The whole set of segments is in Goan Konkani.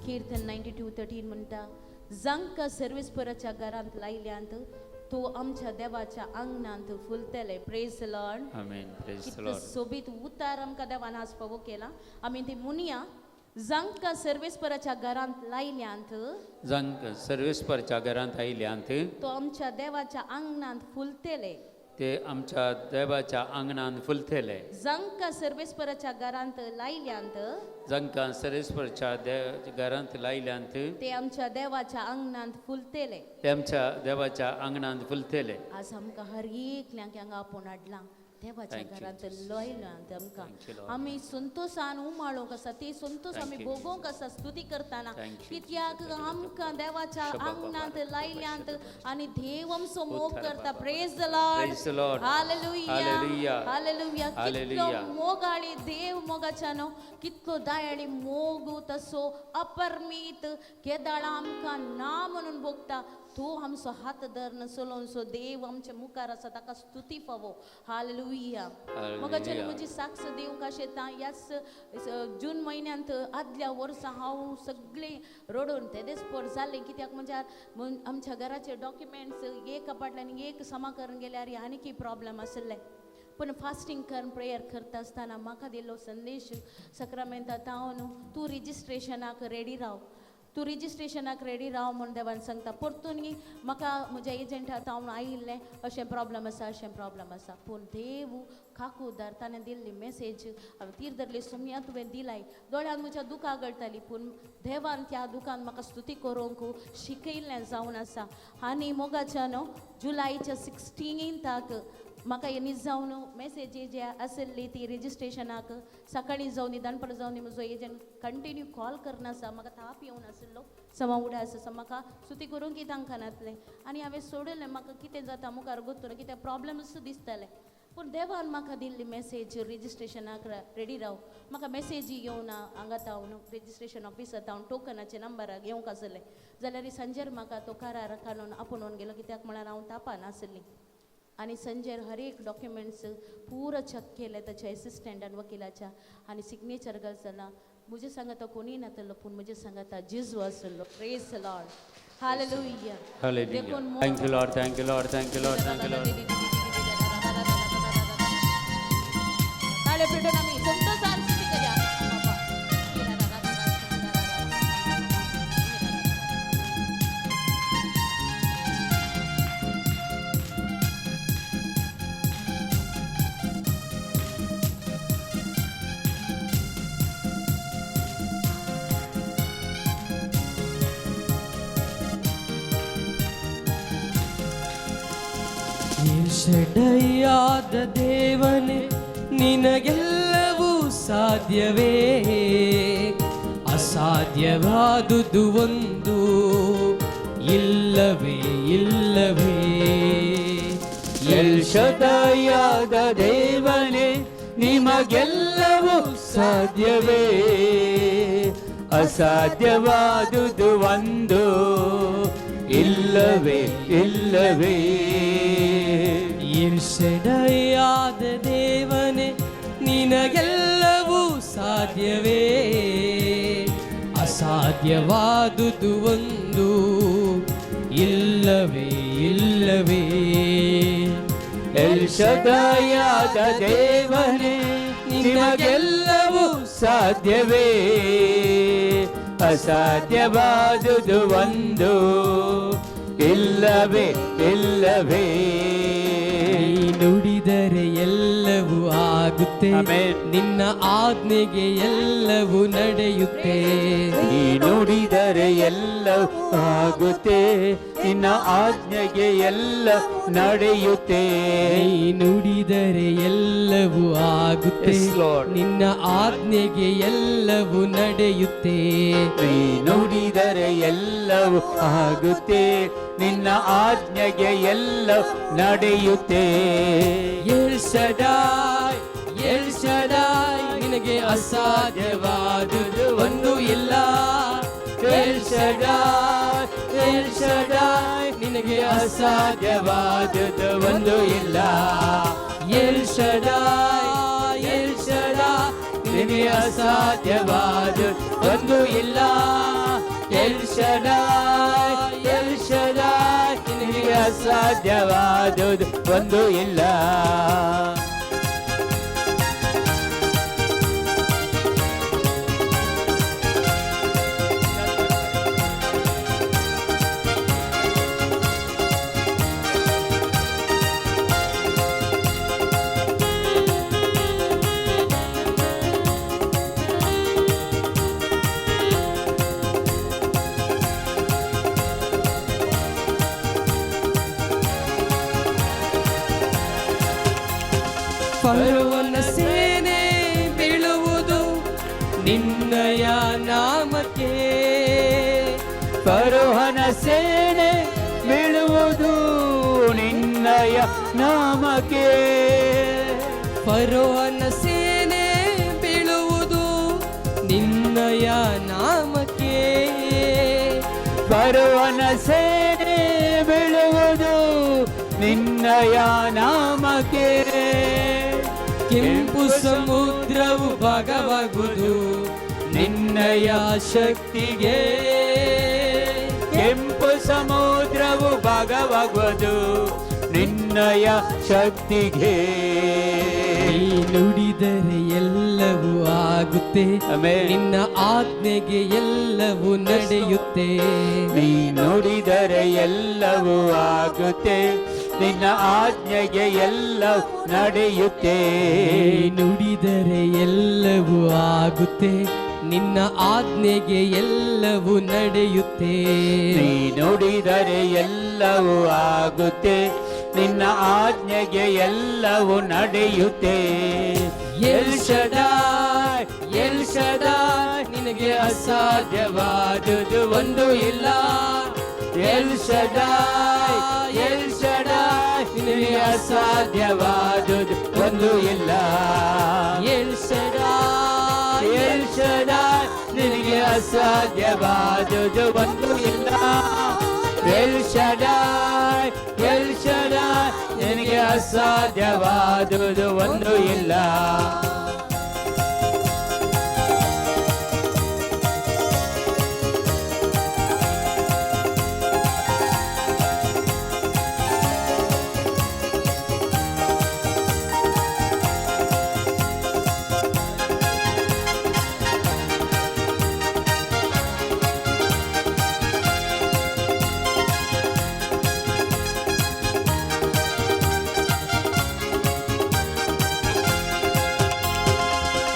कीर्तन 92:13 म्हणटा, जांकां सर्वेस्पराच्या घरांत लायल्यांत तो आमच्या देवाच्या आंगणांत फुलतले. Praise Lord. आमेन. प्रेज कितलो लॉर्ड. सोबीत उतार आमकां देवान आसपावो केला. आमी ती मुनिया, जांकां सर्वेस्पराच्या घरांत लायल्यांत जांकां सर्वेस्परच्या घरांत आयल्यांत तो आमच्या देवाच्या आंगणांत फुलतले. ते आमच्या देवाच्या आंगणांत फुलतले. जांकां सर्वेस्पराच्या घरांत लायल्यांत जांकां सर्वेस्परच्या घरांत लायल्यांत ते आमच्या देवाच्या आंगणांत फुलतले. ते आमच्या देवाच्या आंगणांत फुलतले. आज आमकां हर एकल्यांक हांगा आपोवन हाडलां, देवाच्या Thank you, घरांत लयल्यांत आमकां. Thank you, Lord. आमी संतोशान उमाळोंक आसा, ती संतोश Thank आमी you, भोगोवंक आसा स्तुती करतना. Thank you, कित्याक आमकां देवाच्या शबा आंगणांत बाबा, लायल्यांत आनी देव आमचो मोग उतारा करता. बाबा. Praise the Lord. Praise the Lord. Hallelujah. Hallelujah. Hallelujah. कितलो Hallelujah. मोगाळी देव मोगाच्यानो, कितलो दयाळी मोग तसो अपरमीत केदाळा आमकां ना म्हणून भोगता. तो आमचो हात धरून चलोवचो देव आमच्या मुखार आसा, ताका स्तुती फावो. हालेलुया. मोगाच्यान म्हजी साक्ष दिवंक आशेता. ह्याच जून म्हयन्यांत आदल्या वर्सा हांव सगळें रडून तेदेच पोर जालें. कित्याक म्हणजे आमच्या घराचे डॉक्युमेंट्स एक फाटल्यान एक समा करून गेल्यार आनीकय प्रॉब्लम आशिल्ले. पूण फास्टींग करून प्रेयर करता आसतना म्हाका दिल्लो संदेश सक्रामेंता तावन, तूं रिजिस्ट्रेशनाक रेडी राव, तूं रिजिस्ट्रेशनाक रेडी राव म्हूण देवान सांगता. परतून म्हाका म्हज्या एजंटा तावन आयिल्लें, अशें प्रॉब्लम आसा, अशें प्रॉब्लम आसा. पूण देव काकूदार, ताणें दिल्ली मॅसेज हांवें तीर धरली, सोम्या तुवें दिलाय. दोळ्यान म्हज्या दुकां गळटाली, पूण देवान त्या दुकान म्हाका स्तुती करूंक शिकयल्लें जावन आसा. आनी मोगाच्या न्हू जुलायच्या 16ताक म्हाका हे जावन मॅसेजी जे आशिल्ली ती रिजिस्ट्रेशनाक सकाळीं जावन दनपार जावन म्हजो एजंट कंटिन्यू कॉल करना आसा. म्हाका ताप येवन आशिल्लो, समा उडा आसा, म्हाका स्तुती करूंक तांकां नासलें आनी हांवें सोडलें. म्हाका कितें जाता मुखार गोत्तून कितें प्रॉब्लम्स दिसताले. पूण देवान म्हाका दिल्ली मॅसेज रिजिस्ट्रेशनाक रेडी राव. म्हाका मॅसेजी येवना हांगा तावन रेजिस्ट्रेशन ऑफिसार तावन टोकनाचे नंबराक येवंक आसलें जाल्यार सांजेर म्हाका तो करार काडून आपोवन गेलो. कित्याक म्हळ्यार हांव तापान आसली. आनी संजय हर एक डॉक्युमेंट्स पुरो चॅक केले ताच्या एसिस्टंटान वकिलाच्या आनी सिग्नेचर घाल जाला. म्हजे सांगाता कोणीय नातलो, पूण म्हजे सांगाता जेजू आसलो. Praise Lord. Hallelujah. Hallelujah. देखून Thank you Lord, thank you Lord, thank you Lord, thank you Lord. ताळे पेटून आमी संतोशान स्तुती करया. ಎಲ್ಶಡೈಯಾದ ದೇವನೇ, ನಿನಗೆಲ್ಲವೂ ಸಾಧ್ಯವೇ. ಅಸಾಧ್ಯವಾದುದು ಒಂದು ಇಲ್ಲವೇ ಇಲ್ಲವೇ. ಎಲ್ಶದಾಯಾದ ದೇವನೇ, ನಿಮಗೆಲ್ಲವೂ ಸಾಧ್ಯವೇ. ಅಸಾಧ್ಯವಾದುದು ಒಂದು ಇಲ್ಲವೇ ಇಲ್ಲವೇ. ಎಲ್ಶಡೈಯಾದ ದೇವನೇ, ನಿನಗೆಲ್ಲವೂ ಸಾಧ್ಯವೇ. ಅಸಾಧ್ಯವಾದುದು ಒಂದು ಇಲ್ಲವೇ ಇಲ್ಲವೇ. ಎಲ್ಶದಾಯಾದ ದೇವನೇ, ನಿಮಗೆಲ್ಲವೂ ಸಾಧ್ಯವೇ. ಅಸಾಧ್ಯವಾದುದು ಒಂದು ಇಲ್ಲವೇ ಇಲ್ಲವೇ. ನೀ ನುಡಿದರೆ ಎಲ್ಲವೂ ಆಗುತ್ತೆ. ಆಮೆನ್. ನಿನ್ನ ಆಜ್ಞೆಗೆ ಎಲ್ಲವೂ ನಡೆಯುತ್ತೆ. ನೀ ನುಡಿದರೆ ಎಲ್ಲವೂ ಆಗುತ್ತೆ, ನಿನ್ನ ಆಜ್ಞೆಗೆ ಎಲ್ಲ ನಡೆಯುತ್ತೆ. ನೀ ನುಡಿದರೆ ಎಲ್ಲವೂ ಆಗುತ್ತೆ. Yes, Lord. ನಿನ್ನ ಆಜ್ಞೆಗೆ ಎಲ್ಲವೂ ನಡೆಯುತ್ತೆ. ನೀ ನುಡಿದರೆ ಎಲ್ಲವೂ ಆಗುತ್ತೆ, ನಿನ್ನ ಆಜ್ಞೆಗೆ ಎಲ್ಲ ನಡೆಯುತ್ತೆ. ಎಲ್ ಶಡಾಯ್, ಎಲ್ ಶಡಾಯ್, ನಿನಗೆ ಅಸಾಧ್ಯವಾದುದು ಒಂದು ಇಲ್ಲ. ಎಲ್ ಶಡಾಯ್, ಎಲ್ ಶಡಾಯ್, ನಿನಗೆ ಅಸಾಧ್ಯವಾದುದು ಒಂದು ಇಲ್ಲ. ಎಲ್ ಶಡಾಯ್, ಎಲ್ ಶಡಾಯ್, ನಿನಗೆ ಅಸಾಧ್ಯವಾದುದು ಒಂದು ಇಲ್ಲ. ಶಡಾಯ್, ಎಲ್ ಶಡಾಯ್, ನಿನಗೆ ಅಸಾಧ್ಯವಾದುದು ಒಂದು ಇಲ್ಲ. ಫರೋವನ ಸೇನೆ ಬೀಳುವುದು ನಿನ್ನಯ ನಾಮಕ್ಕೆ. ಫರೋಹನ ಸೇನೆ ಬೀಳುವುದು ನಿನ್ನಯ ನಾಮಕ್ಕೆ. ಫರೋಹನ ಸೇನೆ ಬೀಳುವುದು ನಿನ್ನಯ ನಾಮಕ್ಕೆ. ಫರೋಹನ ಸೇನೆ ಬೀಳುವುದು ನಿನ್ನಯ ನಾಮಕ್ಕೆ. ಕೆಂಪು ಸಮುದ್ರವು ಭಾಗವಾಗುವುದು ನಿನ್ನಯ ಶಕ್ತಿಗೆ. ಕೆಂಪು ಸಮುದ್ರವು ಭಾಗವಾಗುವುದು ನಿನ್ನಯ ಶಕ್ತಿಗೆ. ನೀ ನುಡಿದರೆ ಎಲ್ಲವೂ ಆಗುತ್ತೆ, ಆಮೆನ್. ನಿನ್ನ ಆಜ್ಞೆಗೆ ಎಲ್ಲವೂ ನಡೆಯುತ್ತೆ. ನೀ ನುಡಿದರೆ ಎಲ್ಲವೂ ಆಗುತ್ತೆ, ನಿನ್ನ ಆಜ್ಞೆಗೆ ಎಲ್ಲವೂ ನಡೆಯುತ್ತೆ. ನೀ ನುಡಿದರೆ ಎಲ್ಲವೂ ಆಗುತ್ತೆ, ನಿನ್ನ ಆಜ್ಞೆಗೆ ಎಲ್ಲವೂ ನಡೆಯುತ್ತೆ. ನೀ ನುಡಿದರೆ ಎಲ್ಲವೂ ಆಗುತ್ತೆ, ನಿನ್ನ ಆಜ್ಞೆಗೆ ಎಲ್ಲವೂ ನಡೆಯುತ್ತೆ. ಎಲ್ ಶಡಾಯ್, ಎಲ್ ಶಡಾಯ್, ನಿನಗೆ ಅಸಾಧ್ಯವಾದುದು ಒಂದು ಇಲ್ಲ. ಎಲ್ ಶಡಾಯ್, ಎಲ್ ಶಡಾಯ್, ನಿನಗೆ ಅಸಾಧ್ಯವಾದುದು ಒಂದು ಇಲ್ಲ. ಎಲ್ ಶಡಾಯ್, ಎಲ್ ಶಡಾಯ್, ನಿನಗೆ ಅಸಾಧ್ಯವಾದುದು ಒಂದು ಇಲ್ಲ. ಎಲ್ ಶಡಾಯ್, ಎಲ್ ಶಡಾಯ್, ನಿನಗೆ ಅಸಾಧ್ಯವಾದುದು ಒಂದು ಇಲ್ಲ.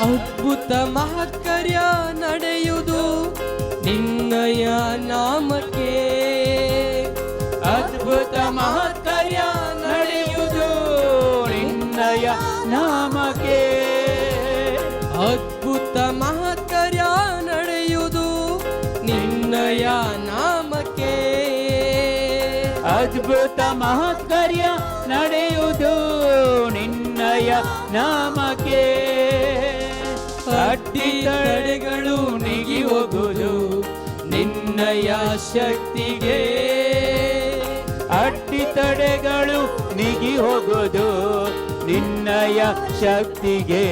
ಅದ್ಭುತ ಮಹತ್ಕಾರ್ಯ ನಡೆಯುವುದು ನಿನ್ನಯ ನಾಮಕ್ಕೆ. ಅದ್ಭುತ ಮಹತ್ಕಾರ್ಯ ನಡೆಯುವುದು ನಿನ್ನಯ ನಾಮಕ್ಕೆ. ಅದ್ಭುತ ಮಹತ್ಕಾರ್ಯ ನಡೆಯುವುದು ನಿನ್ನಯ ನಾಮಕ್ಕೆ. ಅದ್ಭುತ ಮಹತ್ಕಾರ್ಯ ನಡೆಯುವುದು ನಿನ್ನಯ ನಾಮಕ್ಕೆ. ಅಡ್ಡಿ ತಡೆಗಳು ನೀಗಿ ಹೋಗುವುದು ನಿನ್ನಯ ಶಕ್ತಿಗೆ. ಅಡ್ಡಿ ತಡೆಗಳು ನೀಗಿ ಹೋಗುವುದು ನಿನ್ನಯ ಶಕ್ತಿಗೆ.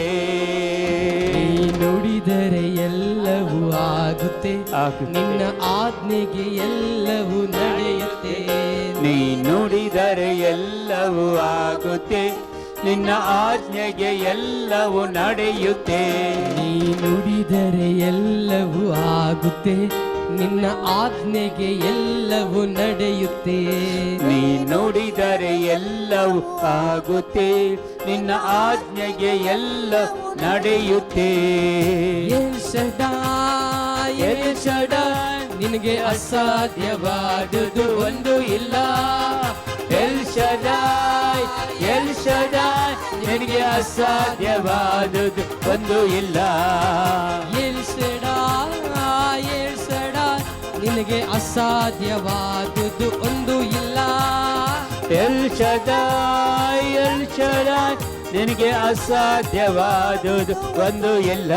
ನೀ ನುಡಿದರೆ ಎಲ್ಲವೂ ಆಗುತ್ತೆ, ಆಗುತ್ತೆ. ನಿನ್ನ ಆಜ್ಞೆಗೆ ಎಲ್ಲವೂ ನಡೆಯುತ್ತೆ. ನೀ ನುಡಿದರೆ ಎಲ್ಲವೂ ಆಗುತ್ತೆ, ನಿನ್ನ ಆಜ್ಞೆಗೆ ಎಲ್ಲವೂ ನಡೆಯುತ್ತೆ. ನೀ ನುಡಿದರೆ ಎಲ್ಲವೂ ಆಗುತ್ತೆ, ನಿನ್ನ ಆಜ್ಞೆಗೆ ಎಲ್ಲವೂ ನಡೆಯುತ್ತೆ. ನೀ ನುಡಿದರೆ ಎಲ್ಲವೂ ಆಗುತ್ತೆ, ನಿನ್ನ ಆಜ್ಞೆಗೆ ಎಲ್ಲವೂ ನಡೆಯುತ್ತೆ. ಎಲ್ ಶಡಾಯ್, ಎಲ್ ಶಡಾಯ್, ನಿನಗೆ ಅಸಾಧ್ಯವಾದುದು ಒಂದು ಇಲ್ಲ. ಎಲ್ ಶಡಾಯ್, ಎಲ್ ಶಡಾಯ್, ನಿನಗೆ ಅಸಾಧ್ಯವಾದುದು ಒಂದು ಇಲ್ಲ. ಎಲ್ ಶಡಾಯ್, ಎಲ್ ಶಡಾಯ್, ನಿನಗೆ ಅಸಾಧ್ಯವಾದುದು ಒಂದು ಇಲ್ಲ. ಎಲ್ ಶಡಾಯ್, ಎಲ್ ಶಡಾಯ್, ನಿನಗೆ ಅಸಾಧ್ಯವಾದುದು ಒಂದು ಇಲ್ಲ.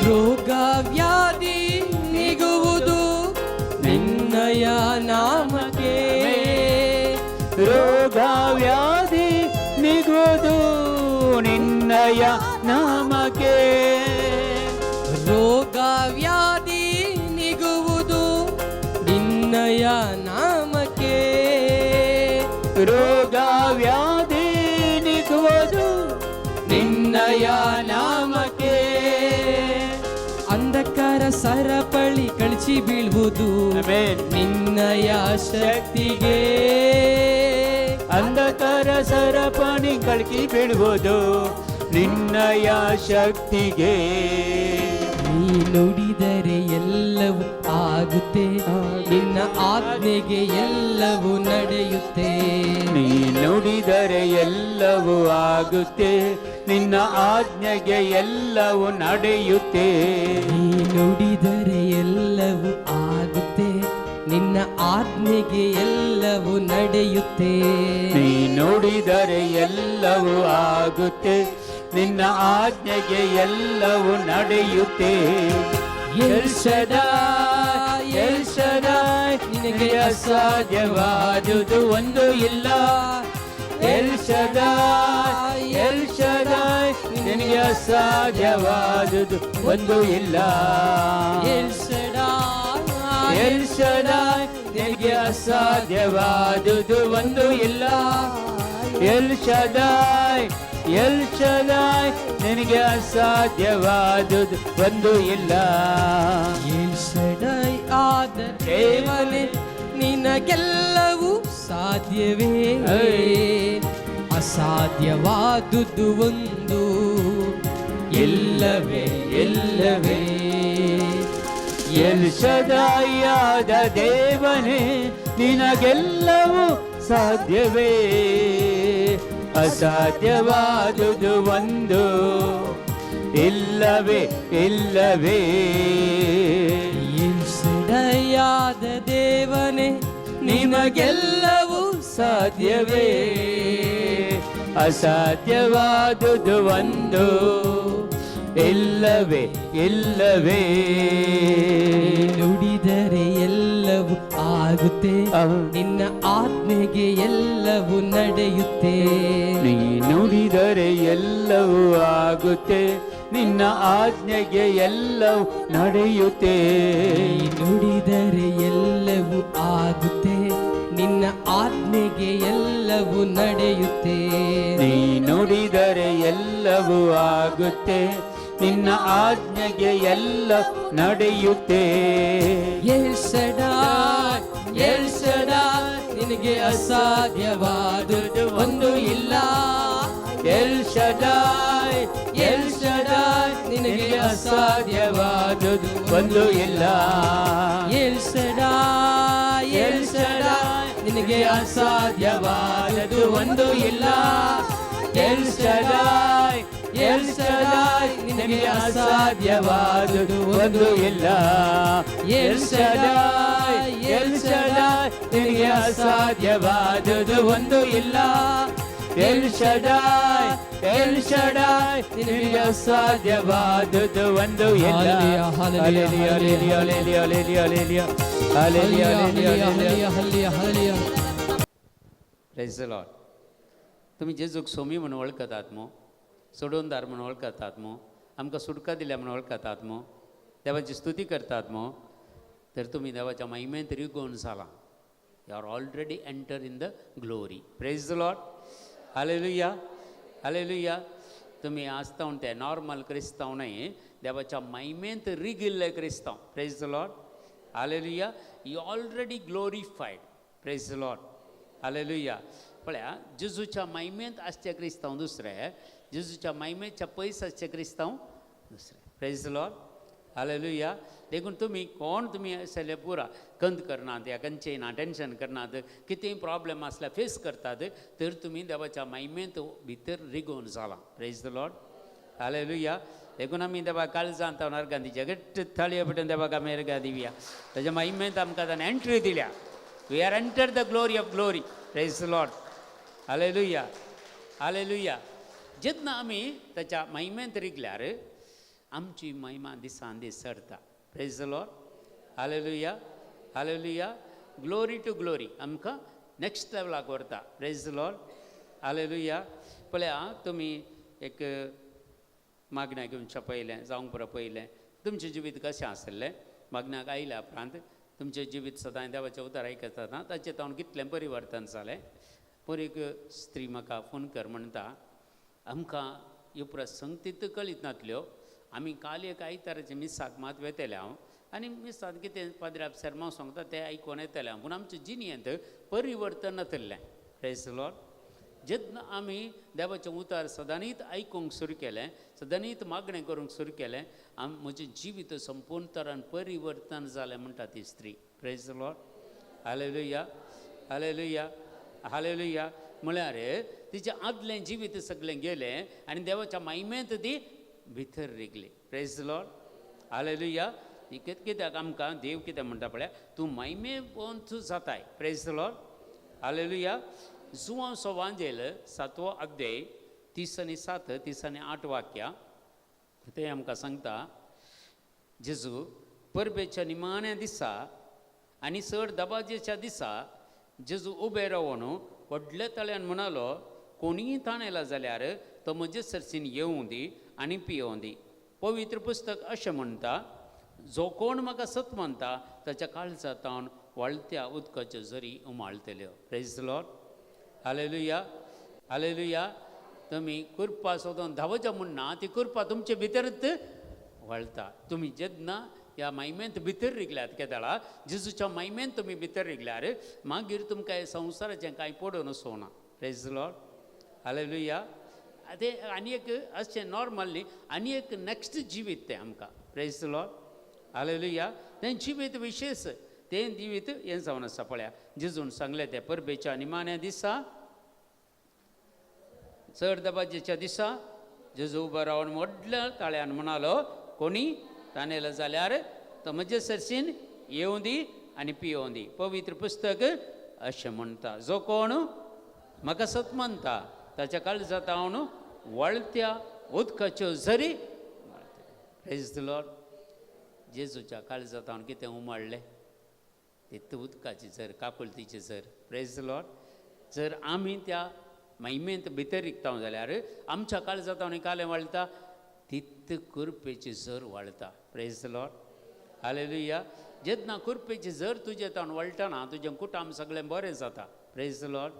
ರೋಗ ವ್ಯಾಧಿ ನಿಗುವುದು ನಿನ್ನಯ ನಾಮಕ್ಕೆ. ರೋಗ ವ್ಯಾಧಿ ನಿಗುವುದು ನಿನ್ನಯ ನಾಮಕ್ಕೆ. ರೋಗ ವ್ಯಾಧಿ ನಿಗುವುದು ನಿನ್ನಯ ನಾಮಕ್ಕೆ. ರೋಗ ವ್ಯಾಧಿ ನಿಗುವುದು ನಿನ್ನಯ ನಾಮಕ್ಕೆ. ಅಂಧಕಾರ ಸರಪಳಿ ಕಳಚಿ ಬೀಳುವುದು ಆಮೆನ್. ನಿನ್ನಯ ಶಕ್ತಿಗೆ. ಅಂಧಕಾರ ಸರಪಣಿ ಕಳಕಿ ಬೀಳುವುದು ನಿನ್ನಯ ಶಕ್ತಿಗೆ. ನೀ ನುಡಿದರೆ ಎಲ್ಲವೂ ಆಗುತ್ತೆ, ನಿನ್ನ ಆಜ್ಞೆಗೆ ಎಲ್ಲವೂ ನಡೆಯುತ್ತೆ. ನೀ ನುಡಿದರೆ ಎಲ್ಲವೂ ಆಗುತ್ತೆ, ನಿನ್ನ ಆಜ್ಞೆಗೆ ಎಲ್ಲವೂ ನಡೆಯುತ್ತೆ. ನೀ ನುಡಿದರೆ ಎಲ್ಲವೂ ಆಗುತ್ತೆ, ನಿನ್ನ ಆಜ್ಞೆಗೆ ಎಲ್ಲವೂ ನಡೆಯುತ್ತೆ. ನೀ ನುಡಿದರೆ ಎಲ್ಲವೂ ಆಗುತ್ತೆ, ನಿನ್ನ ಆಜ್ಞೆಗೆ ಎಲ್ಲವೂ ನಡೆಯುತ್ತೆ. ಎಲ್ ಶಡಾಯ್, ಎಲ್ ಶಡಾಯ್, ನಿನಗೆ ಅಸಾಧ್ಯವಾದುದು ಒಂದು ಇಲ್ಲ. ಎಲ್ ಶಡಾಯ್, ಎಲ್ ಶಡಾಯ್, ನಿನಗೆ ಅಸಾಧ್ಯವಾದುದು ಒಂದು ಇಲ್ಲ. ಎಲ್ ಶಡಾಯ್, ಎಲ್ ಶಡಾಯ್, ನಿನಗೆ ಅಸಾಧ್ಯವಾದುದು ಒಂದು ಇಲ್ಲ. ಎಲ್ ಶಡಾಯ್, ಎಲ್ ಶಡಾಯ್, ನಿನಗೆ ಅಸಾಧ್ಯವಾದುದು ಒಂದು ಇಲ್ಲ. ಎಲ್ ಶಡಾಯ್ ಆದ ದೇವನೇ, ನಿನಗೆಲ್ಲವೂ ಸಾಧ್ಯವೇ. ಅಸಾಧ್ಯವಾದುದು ಒಂದು ಇಲ್ಲವೇ ಇಲ್ಲವೇ. ಎಲ್ ಶಡಾಯಾದ ದೇವನೇ, ನಿನಗೆಲ್ಲವೂ ಸಾಧ್ಯವೇ. ಅಸಾಧ್ಯವಾದುದು ಒಂದು ಇಲ್ಲವೇ ಇಲ್ಲವೇ. ಎಲ್ ಶಡಾಯಾದ ದೇವನೇ, ನಿಮಗೆಲ್ಲವೂ ಸಾಧ್ಯವೇ. ಅಸಾಧ್ಯವಾದುದು ಒಂದು ಇಲ್ಲವೇ ಇಲ್ಲವೇ. ನುಡಿದರೆ ಎಲ್ಲವೂ ಆಗುತ್ತೆ, ನಿನ್ನ ಆಜ್ಞೆಗೆ ಎಲ್ಲವೂ ನಡೆಯುತ್ತೆ. ನೀ ನುಡಿದರೆ ಎಲ್ಲವೂ ಆಗುತ್ತೆ, ನಿನ್ನ ಆಜ್ಞೆಗೆ ಎಲ್ಲವೂ ನಡೆಯುತ್ತೆ. ನೀ ನುಡಿದರೆ ಎಲ್ಲವೂ ಆಗುತ್ತೆ, ನಿನ್ನ ಆಜ್ಞೆಗೆ ಎಲ್ಲವೂ ನಡೆಯುತ್ತೆ. ನೀ ನುಡಿದರೆ ಎಲ್ಲವೂ ಆಗುತ್ತೆ, ನಿನ್ನ ಆಜ್ಞೆಗೆ ಎಲ್ಲ ನಡೆಯುತ್ತೆ. ಎಲ್ ಶಡಾಯ್, ಎಲ್ ಶಡಾಯ್, ನಿನಗೆ ಅಸಾಧ್ಯವಾದುದು ಒಂದು ಇಲ್ಲ. ಎಲ್ ಶಡಾಯ್, ಎಲ್ ಶಡಾಯ್, ನಿನಗೆ ಅಸಾಧ್ಯವಾದುದು ಒಂದು ಇಲ್ಲ. ಎಲ್ ಶಡಾಯ್, ಎಲ್ ಶಡಾಯ್, ನಿನಗೆ ಅಸಾಧ್ಯವಾದುದು ಒಂದು ಇಲ್ಲ. ಎಲ್ ಶಡಾಯ್, ಎಲ್ ಶಡಾಯ್, ನಿನಗೆ ಅಸಾಧ್ಯವಾದುದು ಒಂದು ಇಲ್ಲ. ಎಲ್ ಶಡಾಯ್, ಎಲ್ ಶಡಾಯ್, ನಿನಗೆ ಅಸಾಧ್ಯವಾದುದು ಒಂದು ಇಲ್ಲ. ಎಲ್ ಶಡಾಯ್, ಎಲ್ ಶಡಾಯ್, ನಿನಗೆ ಅಸಾಧ್ಯವಾದುದು ಒಂದು ಇಲ್ಲ. Hallelujah, hallelujah, hallelujah, hallelujah, hallelujah, hallelujah, hallelujah, hallelujah. ಹಲ್ಲಿಯ ಹಲ್ಲಿಯ ಹಲ್ಲಿಯ. Praise the Lord. तुमी जेजूक सोमी म्हणून वळखतात मू, सोडोवनदार म्हणून वळखतात मू, आमकां सुटका दिल्या म्हणून वळखतात मू, देवाची स्तुती करतात मू, तर तुमी देवाच्या महिमेंत रिगोवन जालां. You are already enter in the glory. Praise the Lord. Hallelujah, hallelujah. तुमी आसता ते नॉर्मल क्रिस्तांव न्हय, देवाच्या महिमेंत रिगिल्ले क्रिस्तांव. Praise the Lord. Hallelujah. You already glorified. Praise the Lord. Hallelujah. पळया, जेजूच्या महिमेंत आसचे क्रिस्तांव दुसरे, जेजूच्या महिमेच्या पयस आसचे क्रिस्तांव दुसरे. Praise the Lord. Hallelujah. देखून तुमी कोण तुमी आसले पुरा कंद करनात या खंयचेय ना टेंशन करनात, कितेंय प्रॉब्लेम आसल्यार फेस करतात, तर तुमी देवाच्या महिमेंत भितर रिगोवन जालां. Praise the Lord. Hallelujah. देखून आमी देवा काळजांत अर्गां दिवच्या, घट्ट थाळयो पेटून देवाक आमी अर्गां दिवया. ताच्या महिमेंत आमकां ताणें एंट्री दिल्या. We are enter the glory of glory. Praise the Lord. Hallelujah, hallelujah. जेन्ना आमी ताच्या महिमेंत रिगल्यार आमची महिमा दिसान दीस चडता. Praise the Lord. Hallelujah, hallelujah. Glory to glory आमकां नॅक्स्ट लेवलाक व्हरता. Praise the Lord. Hallelujah. पळया तुमी एक मागण्या घेवच्या पयलें जावंक पुरो पयलें तुमचें जिवीत कशें आसलें मागण्याक आयल्या उपरांत तुमचें जिवीत सदांय देवाचें उतर आयकता ना ताचें तावन कितलें परिवर्तन जालें. पयर एक स्त्री म्हाका फोन कर म्हणटा आमकां ह्यो प्रसंगतीत कळीत नातल्यो आमी काल एक आयताराचें मिसाक मात वेतले हांव आनी मिसांत कितें पाद्र्याब सेर्मांव सांगता तें आयकून येतलें हांव पूण आमचें जिणेंत परिवर्तन नातलें. Praise the Lord. जेन्ना आमी देवाचें उतर सदांनीत आयकूंक सुरू केलें सदांनीत मागणें करूंक सुरू केलें आम म्हजें जिवीत संपूर्ण तरान परिवर्तन जालें म्हणटा ती स्त्री. Praise the Lord. Hallelujah, hallelujah, hallelujah. म्हळ्यार तिचें आदलें जिवीत सगळें गेलें आनी देवाच्या मायमेंत ती भितर Wrigley. Praise the Lord. Hallelujah. कित्याक आमकां देव कितें म्हणटा पळया तूं मायमे पोवन तूं जाताय. Praise the Lord. Hallelujah. Joao सोवांजेल 7वो अध्याय 30 आनी 7 30 आनी 8 वाक्यां ते आमकां सांगता जेजू परबेच्या निमाण्या दिसा आनी चड दबाजेच्या दिसा जेजू उबे रावन व्हडल्या तळ्यान म्हणालो कोणीय ताणेला जाल्यार तो म्हजे सरसीन येवं दी आनी पियोवं दी. पवित्र पुस्तक अशें म्हणटा जो कोण म्हाका सत मानता ताच्या काळजांत व्हाळत्या उदकाच्यो झरी उमाळतल्यो. Praise the Lord. Hallelujah, hallelujah. तुमी कृपा सोदून धांवच्या म्हूण ना ती कृपा तुमचे भितरच व्हाळता. तुमी जेन्ना ह्या मायमेंत भितर रिगल्यात केदळा जेजूच्या मायमेंत तुमी भितर रिगल्यार मागीर तुमकां ह्या संवसाराचें कांय पडून वचना. Praise the Lord. Hallelujah. तें आनी एक अशें नॉर्मल न्ही आनी एक नॅक्स्ट जिवीत तें आमकां. Praise the Lord. Hallelujah. तें जिवीत विशेश तें जिवीत हें जावन आसा. पळया जेजून सांगलें तें परबेच्या निमाण्या दिसा चड दबाजेच्या दिसा जेजू उबो रावन व्हडल्या ताळ्यान म्हणालो कोणी ताणेलो जाल्यार तो म्हजे सरसीन येवं दी आनी पियोवं दी. पवित्र पुस्तक अशें म्हणटा जो कोण म्हाका सत मानता ताच्या काळजांत हांव व्हाळत्या उदकाच्यो झरी. Praise the Lord. जेजूच्या काळजांत हांव कितें उमाळ्ळें तितू उदकाची झर काकुळतीची झर. Praise the Lord. जर आमी त्या महिमेंत भितर रिगता जाल्यार आमच्या काळजांत आनी कालें वाळटा तित कृपेची झर वाळटा. Praise the Lord. Hallelujah. जेन्ना कृपेची झर तुजे तावन वळटा ना तुजें कुटुंब सगळें बरें जाता. Praise the Lord.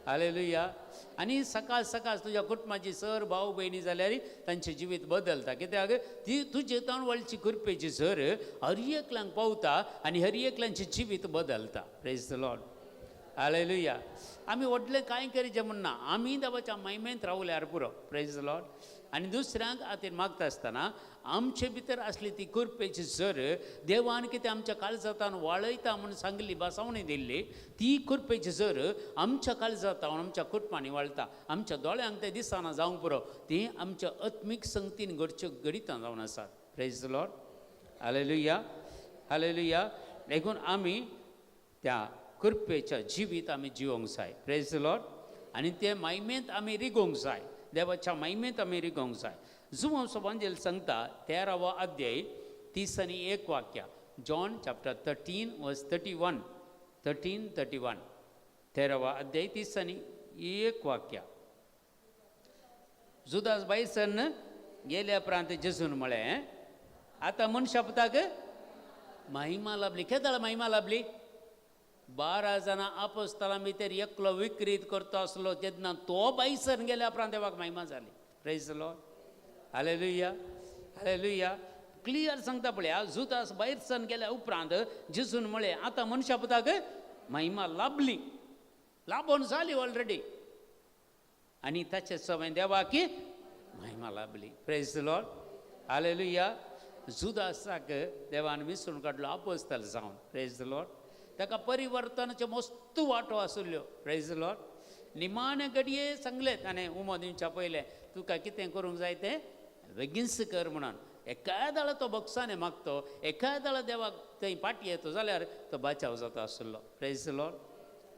Hallelujah. आनी सकाळ सकाळ तुज्या कुटुंबाची सर भाव भयणी जाल्यार तांचें जिवीत बदलता. कित्याक ती तुजे तावन वळची कृपेची झर हर एकल्यांक पावता आनी हर एकल्यांचें जिवीत बदलता. Praise the Lord. Hallelujah. आमी व्हडलें कांय करीचें म्हूण ना आमी देवाच्या महिमेंत रावल्यार पुरो. Praise the Lord. आनी दुसऱ्यांक खातीर मागता आसतना आमचे भितर आसली ती कृपेची झर देवान कितें आमच्या काळजांतान वाळयता म्हूण सांगली बसावणी दिल्ली ती कृपेची झर आमच्या काळजांतावन आमच्या कुटुंबांनी वाळटा. आमच्या दोळ्यांक तें दिसना जावंक पुरो ती आमच्या आत्मीक संगतीन घडच्यो घडितां जावन आसात. Praise the Lord. Hallelujah, hallelujah. देखून आमी त्या कृपेच्या जिवीत आमी जिवोंक जाय. Praise the Lord. आनी ते मायमेंत आमी रिगोवंक जाय. देवाच्या मायमेंत आमी रिगोवंक जाय. जुवांव सोबांजेल सांगता 13वो अध्याय 30 आनी 1 वाक्य. John chapter 13 verse 31 13 31 13वो अध्याय 30 आनी 1 वाक्य. जुदास बायसन गेल्या उपरांत जेजून म्हळें आतां मनशा पुताक महिमा लाभली. केदळ महिमा लाभली? 12 जाणां आपोस्तलां भितर एकलो विक्रीत करता आसलो तेन्ना तो बायसर गेल्या उपरांत देवाक महिमा जाली. Praise the Lord. Hallelujah, hallelujah. Clear सांगता पळया जुदास भायर सन गेल्या उपरांत जेजून म्हळें आतां मनशा पुताक महिमा लाभली लाभोन जाली ऑलरेडी आनी ताचे सवय देवाक महिमा लाभली. Praise the Lord. Hallelujah. जुदासाक देवान विसरून काडलो आपोस्तल जावन. Praise the Lord. ताका परिवर्तनाच्यो मस्त वांटो आशिल्ल्यो. Praise the Lord. निमाणे घडये सांगलें ताणें उमो दिवच्या पयलें तुका कितें करूंक जाय तें बेगीनच कर म्हणून. एकाय दाळा तो बक्षाने मागतो एकाय दाळा देवाक थंय पाटी येतो जाल्यार तो बाचाव जाता आशिल्लो. Praise the Lord.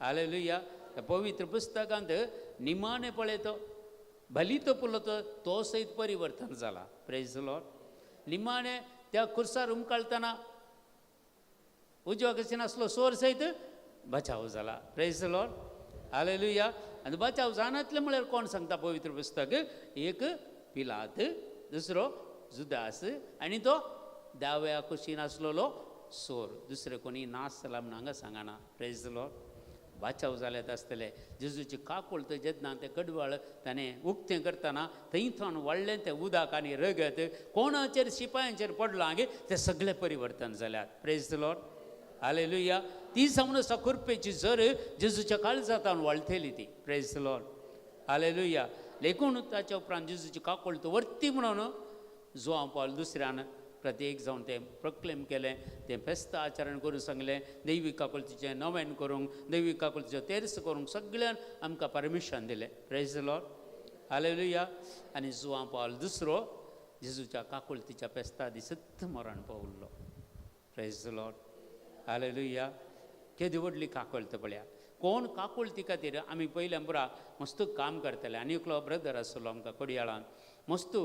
Hallelujah. पवित्र पुस्तकांत निमाणे पळयतो बलितो पुरलो तो सयत परिवर्तन जाला. Praise the Lord. निमाणें त्या खुर्सार उमकाळतना उजव्या कशीन आसलो सोर सयत बचाव जाला. Praise the Lord, hallelujah. आनी बचाव जानातलें म्हळ्यार कोण सांगता पवित्र पुस्तक? एक पिलात, दुसरो जुदास आनी तो दाव्या कुशीन आसलेलो सोर. दुसरे कोणी नाश जाला म्हूण हांगा सांगना. Praise the Lord. बाचाव जाल्यात आसतले. जेजूची काकूळ जेन्ना तें कडवाळ ताणें उक्तें करतना थंय थंय व्हडलें तें उदक आनी रगत कोणाचेर शिपायांचेर पडलां गे तें सगळें परिवर्तन जाल्यात. Praise the Lord, hallelujah. ती जावन आसा कुरपेची जर जेजूच्या काळजांत वळथेली ती. प्रेज the Lord, hallelujah. लेखून ताच्या उपरांत जेजूची काकूळ वरती म्हणून जुआंव पावल दुसऱ्यान प्रत्येक जावन तें प्रक्लेम केलें, तें फेस्त आचरण करूंक सांगलें, दैवी काकुळतीचें नवेन करूंक, दैवी काकुळतीचें तेर्स करूंक सगळ्यान आमकां परमिशन दिलें. प्रेज the Lord, hallelujah. आनी जुआंव पावल दुसरो जेजूच्या काकुळतीच्या फेस्ता दिसत मरण पावल्लो. प्रेज the Lord, hallelujah. केदी व्हडली काकुळत पळया. कोण काकुळती खातीर आमी पयल्या पुरा मस्त काम करतले. आनी एकलो ब्रदर आसलो आमकां कोडयाळान, मस्त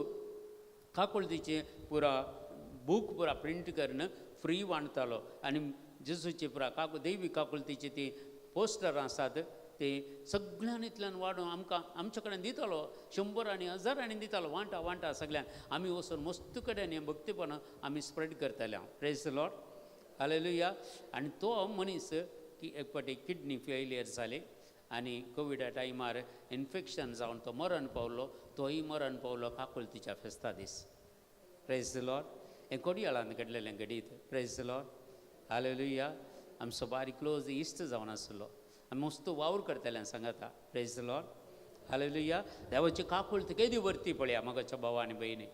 काकुळतीचें पुरा बूक पुरा प्रिंट करून फ्री वांटतालो. आनी जेजूची पुरा काकू देवी काकुळतीची ती पोस्टरां आसात ते सगळ्यान इतल्यान वाडून आमकां आमच्या कडेन दितालो, शंबरांनी हजारांनी दितालो, वांटा वांटा सगळ्यान. आमी वचून मस्त कडेन हें भक्तीपणां आमी स्प्रेड करताले हांव. Praise the Lord, hallelujah. आनी तो मनीस की एक फावटी किडनी फेलियर जाली आनी कोविडा टायमार इन्फेक्शन जावन तो मरण पावलो. तोय मरण पावलो काकुळतीच्या फेस्ता दीस. Praise the Lord. हें कोडयाळान घडलेलें घडीत. Praise the Lord, hallelujah. आमचो बारीक क्लोज इश्ट जावन आसलो, आमी मस्त वावर करतले सांगाता. प्रेज the Lord, hallelujah. देवाची काकुळत केदी वरती पळया मगाच्या भावा आनी भयणी.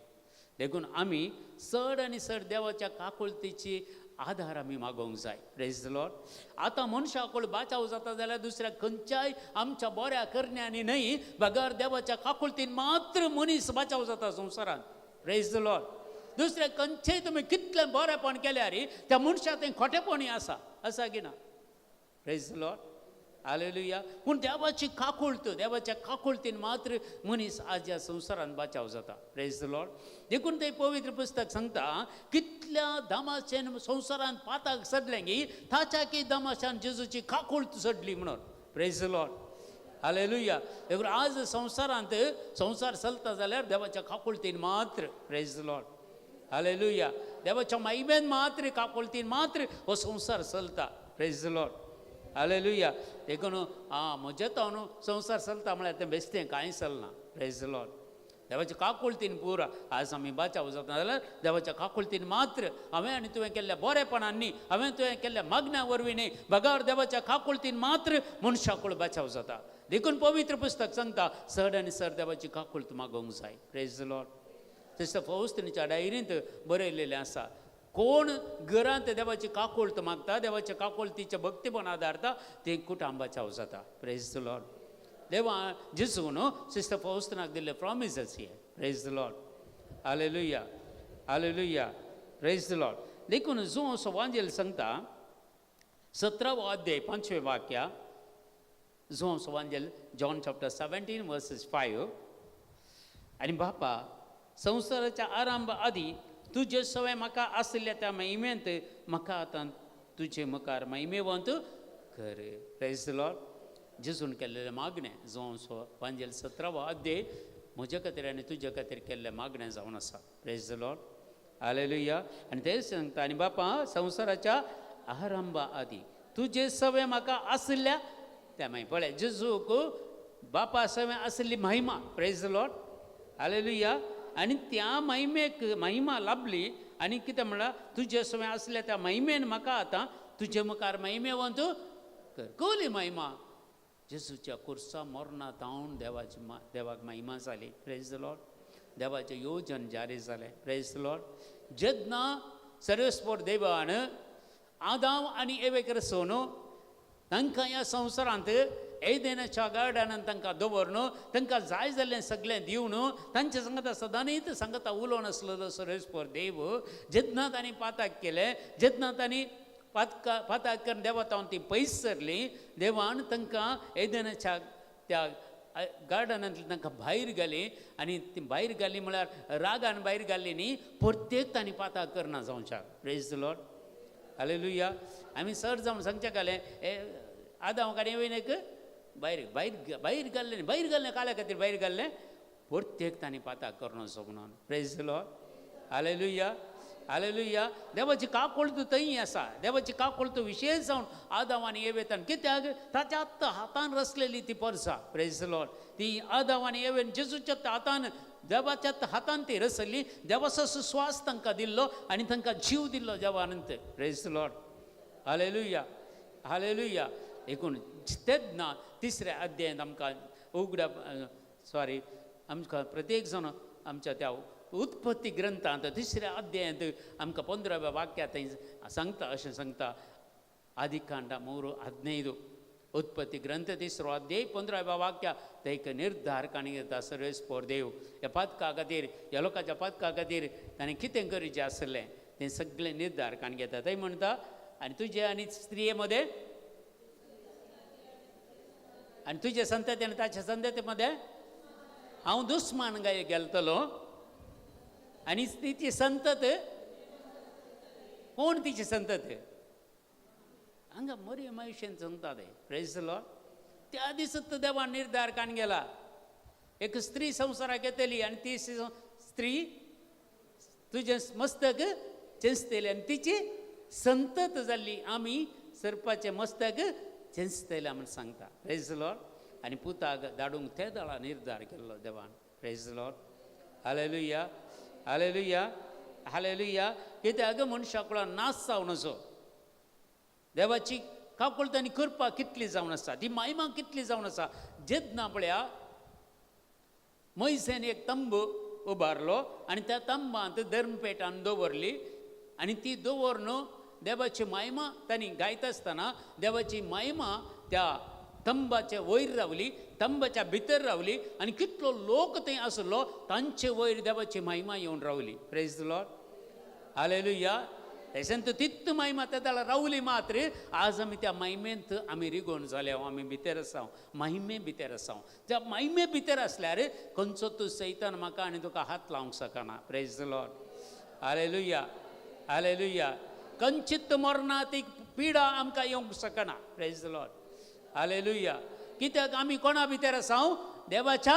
देखून आमी चड आनी चड देवाच्या काकुळतीची आधार आमी मागोवंक जाय. Praise the Lord. आतां मनशाकूळ बाचाव जाता जाल्यार दुसऱ्या खंयच्याय आमच्या बऱ्या करण्यांनी न्हय, बगर देवाच्या काकुळतीन मात्र मनीस बाचाव जाता संवसारांत. Praise the Lord. दुसऱ्या खंयचेय तुमी कितलें बरेपण केल्यार त्या मनशाक तें खोटेपणी आसा, आसा की ना? प्रेज the Lord, hallelujah. पूण देवाची काकुळत, देवाच्या काकुळतीन मात्र मनीस आज ह्या संवसारांत बाचाव जाता. Praise the Lord. देखून तें पवित्र पुस्तक सांगता, कितल्या दमाशेन संवसारांत पाताक चडलें की ताच्या की दमाशान जेजूची काकुळत चडली म्हणून. Praise the Lord, hallelujah. देखून आज संवसारांत संवसार चलता जाल्यार देवाच्या काकुळतीन मात्र. प्रेज the Lord, hallelujah. देवाच्या महिमेन मात्र, काकुळतीन मात्र हो संवसार चलता. Praise the Lord, hallelujah. देखून आं म्हजें तो न्हू संवसार चलता म्हळ्यार तें बेश्टें कांय चलना. Praise the Lord. देवाच्या काकुळतीन पुरा आज आमी बाचाव जाता जाल्यार देवाच्या काकुळतीन मात्र. हांवें आनी तुवें केल्ल्या बरेपणान न्ही, हांवें तुवें केल्ल्या मागण्या वरवीं न्ही, बगर देवाच्या काकुळतीन मात्र मनशाकूळ बाचाव जाता. देखून पवित्र पुस्तक सांगता, चड आनी चड देवाची काकुळत मागोवंक जाय. Praise the Lord. तशें फौस्तिनीच्या डायरींत बरयलेलें आसा, कोण घरांत देवाची काकुळत मागता, देवाच्या काकुळतीचें भक्तीपण आदारता, तें कुटुंबाचाव जाता. Praise the Lord. देवा जेजू न्हू सिस्टर फौस्तिनाक दिल्ले promises hey. Praise the Lord, hallelujah, hallelujah. Praise the Lord. देखून जो असो वांजेल सांगता, 17वो अध्याय 5वें वाक्य, जो असो वांजेल जॉन चॅप्टर 17 वर्सेस 5. आनी बापा, संवसाराच्या आरंभ आदी तुजे सवय म्हाका आशिल्ल्या त्या महिमेंत म्हाका आतां तुजे मुखार महिमेवंत कर. Praise the Lord. जेजून केल्लेलें मागणें जो सो वांजेल 17वो अध्याय म्हज्या खातीर आनी तुज्या खातीर केल्लें मागणें जावन आसा. Praise the Lord, hallelujah. आनी ते सांगता, आनी बापा, संवसाराच्या आरंभा आदी तुजे सवय म्हाका आशिल्ल्या त्या मागीर पळय जेजूक बापा सवय आशिल्ली महिमा. Praise the Lord, hallelujah. आनी त्या महिमेक महिमा लाभली आनी कितें म्हणल्यार तुजे सवय आसल्या त्या महिमेन म्हाका आतां तुजे मुखार महिमेवंत कर. कसली महिमा? जेजूच्या कुर्सा मरणा तावन देवाची देवाक महिमा जाली. Praise the Lord. देवाचें योजन जारी जालें. Praise the Lord. जेन्ना सर्वेस्पोर देवान आदाम आनी एवेक रसोवन तांकां ह्या संवसारांत एदेनाच्या गार्डनान तांकां दवरून तांकां जाय जाल्लें सगळें दिवन तांचे सांगता सदांनीच सांगता उलोवन आसलेलो सर्वेस्पोर देव, जेन्ना तांणी पाताक केलें, जेन्ना तांणी पाताक करून देवा तावन ती पयस सरली, देवान तांकां एदेनाच्या त्या गार्डनांतली तांकां भायर घाली आनी ती भायर घाली म्हळ्यार रागान भायर घाली न्ही, प्रत्येक तांणी पाताक करना जावच्याक. Praise the Lord, hallelujah. आमी सर जावन सांगचें घालें ए आदांव काडये वयन एक भायर भायर भायर घाल्लें न्ही, भायर घाल्लें काल्या खातीर भायर घाल्लें, प्रत्येक तांणी पाताक करनसो म्हणून. Praise the Lord, hallelujah, hallelujah. देवाची काकुळट थंय आसा, देवाची काकुळट विशेश जावन आदांव आनी एवेतान, कित्याक ताच्या आत्तां हातान रचलेली ती परसा. Praise the Lord. ती आदांव आनी एवेन जेजूच्या हातान, देवाच्या हातान ती रचल्ली, देवाचो श्वास तांकां दिल्लो आनी तांकां जीव दिल्लो देवानंत. Praise the Lord, hallelujah, hallelujah. एकूण तेन्ना तिसऱ्या अध्यायांत आमकां उगडा सॉरी आमकां प्रत्येक जाण आमच्या त्या उत्पत्ती ग्रंथांत तिसऱ्या अध्यायांत आमकां 15व्या वाक्यांत सांगता, अशें सांगता, आदिकांड 3:15, उत्पत्ती ग्रंथ 3रो अध्याय 15व्या वाक्या ते एक निर्धार काणी घेता सर्वेस्पोर देव ह्या पातका खातीर, ह्या लोकांच्या पातका खातीर ताणें कितें करचें आसलें तें सगळें निर्धार काणी घेता. थंय म्हणटा आनी तुजे आनी स्त्रिये मदें आनी तुजे संतती आनी ताच्या संतती मदें हांव दुस्मान गाय गेलतलो आनी तिची संतत, कोण तिची संतत? हांगा मरियम आयुष्यान सांगता ते. Praise the Lord. त्या दिसत देवान निर्धार काण गेला, एक स्त्री संवसाराक येतली आनी ती स्त्री तुजें मस्तक चेंचतली आनी तिची संतत जाल्ली आमी सर्पाचें मस्तक चेंचतले म्हूण सांगता. Praise the Lord. आनी पुताक धाडूंक ते दळा निर्धार केल्लो देवान. Praise the Lord, hallelujah, hallelujah, hallelujah. कित्याक मनशा कुळान नाश जावन असो देवाची काकुळट आनी कृपा कितली जावन आसा, ती महिमा कितली जावन आसा. जेन्ना पळया मोयसेन एक तंबू उबारलो आनी त्या तंबांत धर्मपेठान दवरली आनी ती दवरून देवाची महिमा तांणी गायता आसतना देवाची महिमा त्या तंबाचे वयर रावली, तंबाच्या भितर रावली आनी कितलो लोक थंय आसलो तांचे वयर देवाची महिमा येवन रावली. Praise the Lord, hallelujah. तशेंच तित महिमा त्या त्याला रावली मात्र आज आमी त्या महिमेंत आमी रिगोवन जाल्या, आमी भितर आसा, महिमे भितर आसा. त्या महिमे भितर आसल्यार खंयचो तूं सैतान म्हाका आनी तुका हात लावंक शकना. Praise the Lord, hallelujah, hallelujah. Kanchit मरना ती पिडा आमकां येवंक शकना. Praise the Lord, hallelujah. कित्याक आमी कोणा भितर आसा? देवाच्या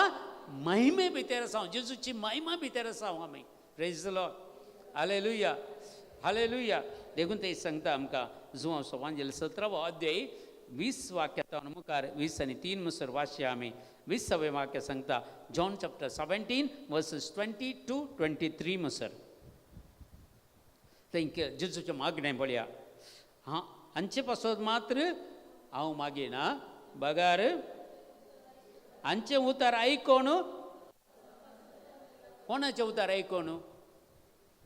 महिमे भितर आसा, जेजूची महिमा भितर आसा आमी. Praise the Lord, hallelujah, hallelujah. देखून ते सांगता आमकां जुवांव सोवांजेल 17वो अध्याय 20 वाक्यां मुखार 20 आनी 3 मुसर वाचया आमी. 20वें वाक्य सांगता, John chapter 17 verses 20 to 23 मुसर थंय जेजूचें मागणें पळया. हां, हांचे पासत मात्र हांव मागिना, बगार हांचें उतार आयकोन, कोणाचें उतार आयकोन?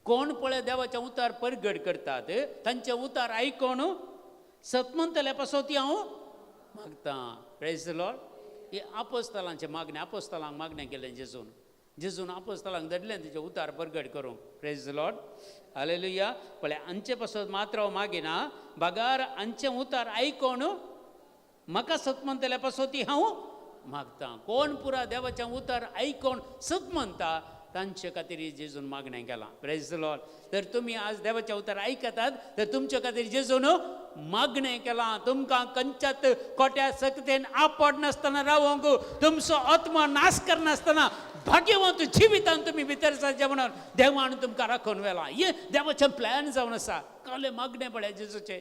कोण पळय देवाचें उतार परगट करतात तांचें उतार आयकोन सतमंतल्या पासत हांव मागतां. Praise the Lord. हे आपोस्तलांचें मागणें, आपोस्तलांक मागणें केलें जेजून, जेजून आपोस्तलांक धाडलें तेचें उतार परगट करूंक. Praise the Lord, hallelujah. पळय हांचे पासत मात्र हांव मागिना, बगार हांचें उतार आयकोन म्हाका सतमंतल्या पासत हांव मागतां. कोण पुरा देवाचें उतार आयकोन सतमंता तांचे खातीर जेजून मागणें केलां. Praise the Lord. तर तुमी आज देवाचें उतर आयकतात तर तुमचे खातीर जेजून मागणें केलां. तुमकां खंयच्यात कोट्या सक्तेन आपड नासतना रावोंक, तुमचो आत्मा नाश करनासतना भाग्यवंत जिवितान तुमी भितर सरचें म्हणून देवान तुमकां राखून व्हेलां. हें देवाचें प्लॅन जावन आसा. कालें मागणें पळय जेजूचें.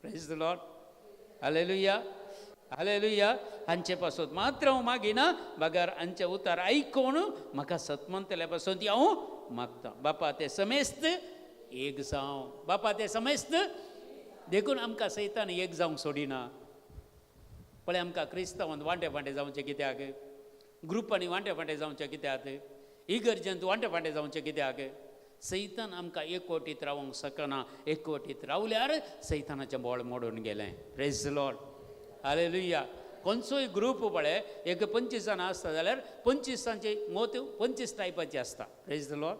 Praise the Lord, hallelujah, hallelujah. हांचे पासत मात्र हांव मागिना, बगर हांचे उतार आयकोन म्हाका सतमंतल्या पासून ती हांव मागता. बापा ते समेस्त एक जावं, बापा ते समेस्त. देखून आमकां सैतान एक जावंक सोडिना. पळय आमकां क्रिस्तांवांत वांटे फांटे जावचें कित्याक, ग्रुपांनी वांटे फांटे जावचें कित्याक, इगर्जेंत वांटे फांटे जावचें कित्याक? सैतान आमकां एकवटीत रावंक शकना. एकवटीत रावल्यार सैतानाचें बोळ मोडून गेलें. Praise the Lord, hallelujah. खंयचोय ग्रूप पळय एक 25 जाणां आसता जाल्यार 25 मत 25 टायपाची आसता. Praise the Lord,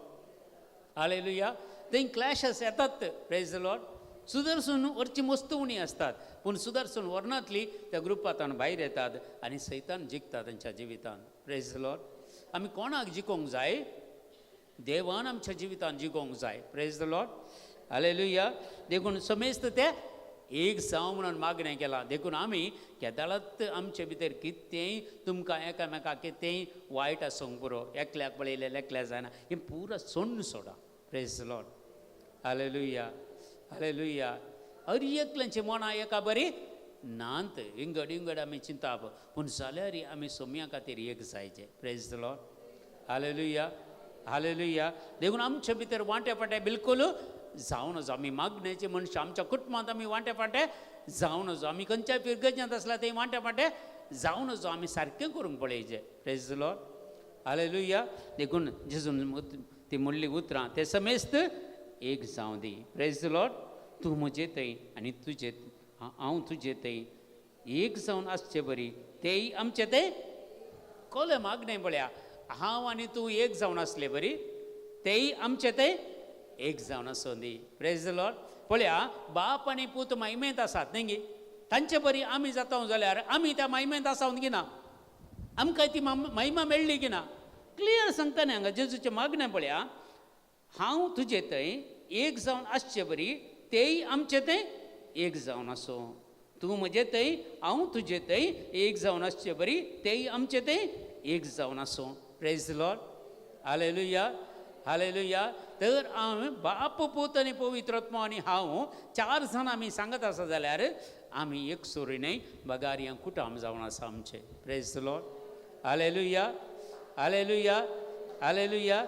hallelujah. थंय क्लॅशस येतात. Praise the Lord. सुदर्सून वरची मस्त उणी आसतात पूण सुदर्सून व्हरनातली त्या ग्रुपांत भायर येतात आनी सैतान जिखता तांच्या जिवितान. प्रेज लॉर्ड. आमी कोणाक जिखोंक जाय? देवान आमच्या जिवितान जिखोंक जाय. Praise the Lord. Hallelujah. देखून समेस्त ते एक जावं म्हणून मागणें केलां. देखून आमी केदाळात आमचे भितर कितेंय तुमकां एकामेका कितेंय वायट आसूंक पुरो, एकल्याक पळयलें एकल्या जायना, हें पुरा सोडून सोडा. Praise the Lord. Hallelujah. Hallelujah. हर एकल्याचीं मनां एका बरी नात, विंगड विंगड आमी चिंताप, पूण जाल्यार आमी सोम्या खातीर एक जायचे. Praise the Lord. Hallelujah. Hallelujah. देखून आमचे भितर वांटे फांटे बिलकूल जावं नजो. आमी मागण्याचे मनशां, आमच्या कुटुंबांत आमी वांटे फांटे जावं नजो. आमी खंयच्याय फिरगर्जेंत आसल्यार थंय वांटे फांटे जावं नजो. आमी सारकें करूंक पळयचें. Praise the Lord. Hallelujah. देखून जेजून ती म्हणली उतरां ते समेस्त एक जावं दी. Praise the Lord. तूं म्हजे थंय आनी तुजे हांव तुजे थंय एक जावन आसचे बरी तेय आमचे ते कोले मागणें पळया. हांव आनी तूं एक जावन आसले बरी तेय आमचे ते एक जावन आसूं दी. Praise the Lord. पळया बाप आनी पूत मायमेंत आसात न्ही गी, तांचे बरी आमी जाता जाल्यार आमी त्या मायमेंत आसा की ना, आमकां ती महिमा मेळ्ळी की ना? क्लियर सांगता न्ही हांगा जेजूचें मागणें पळया. हांव तुजे थंय एक जावन आसचे बरी तेय आमचे थंय एक जावन आसूं. तूं म्हजे थंय हांव तुजे थंय एक जावन आसचे बरी तेय आमचे थंय एक जावन आसूं. Praise the Lord. Hallelujah. Hallelujah. तर हांव बाप पूत आनी पवित्र आत्मो आनी हांव चार जाणां आमी सांगत आसा जाल्यार आमी एक सुरी न्हय बगार हें कुटाम जावन आसा आमचें. Praise the Lord. Hallelujah. Hallelujah. Hallelujah.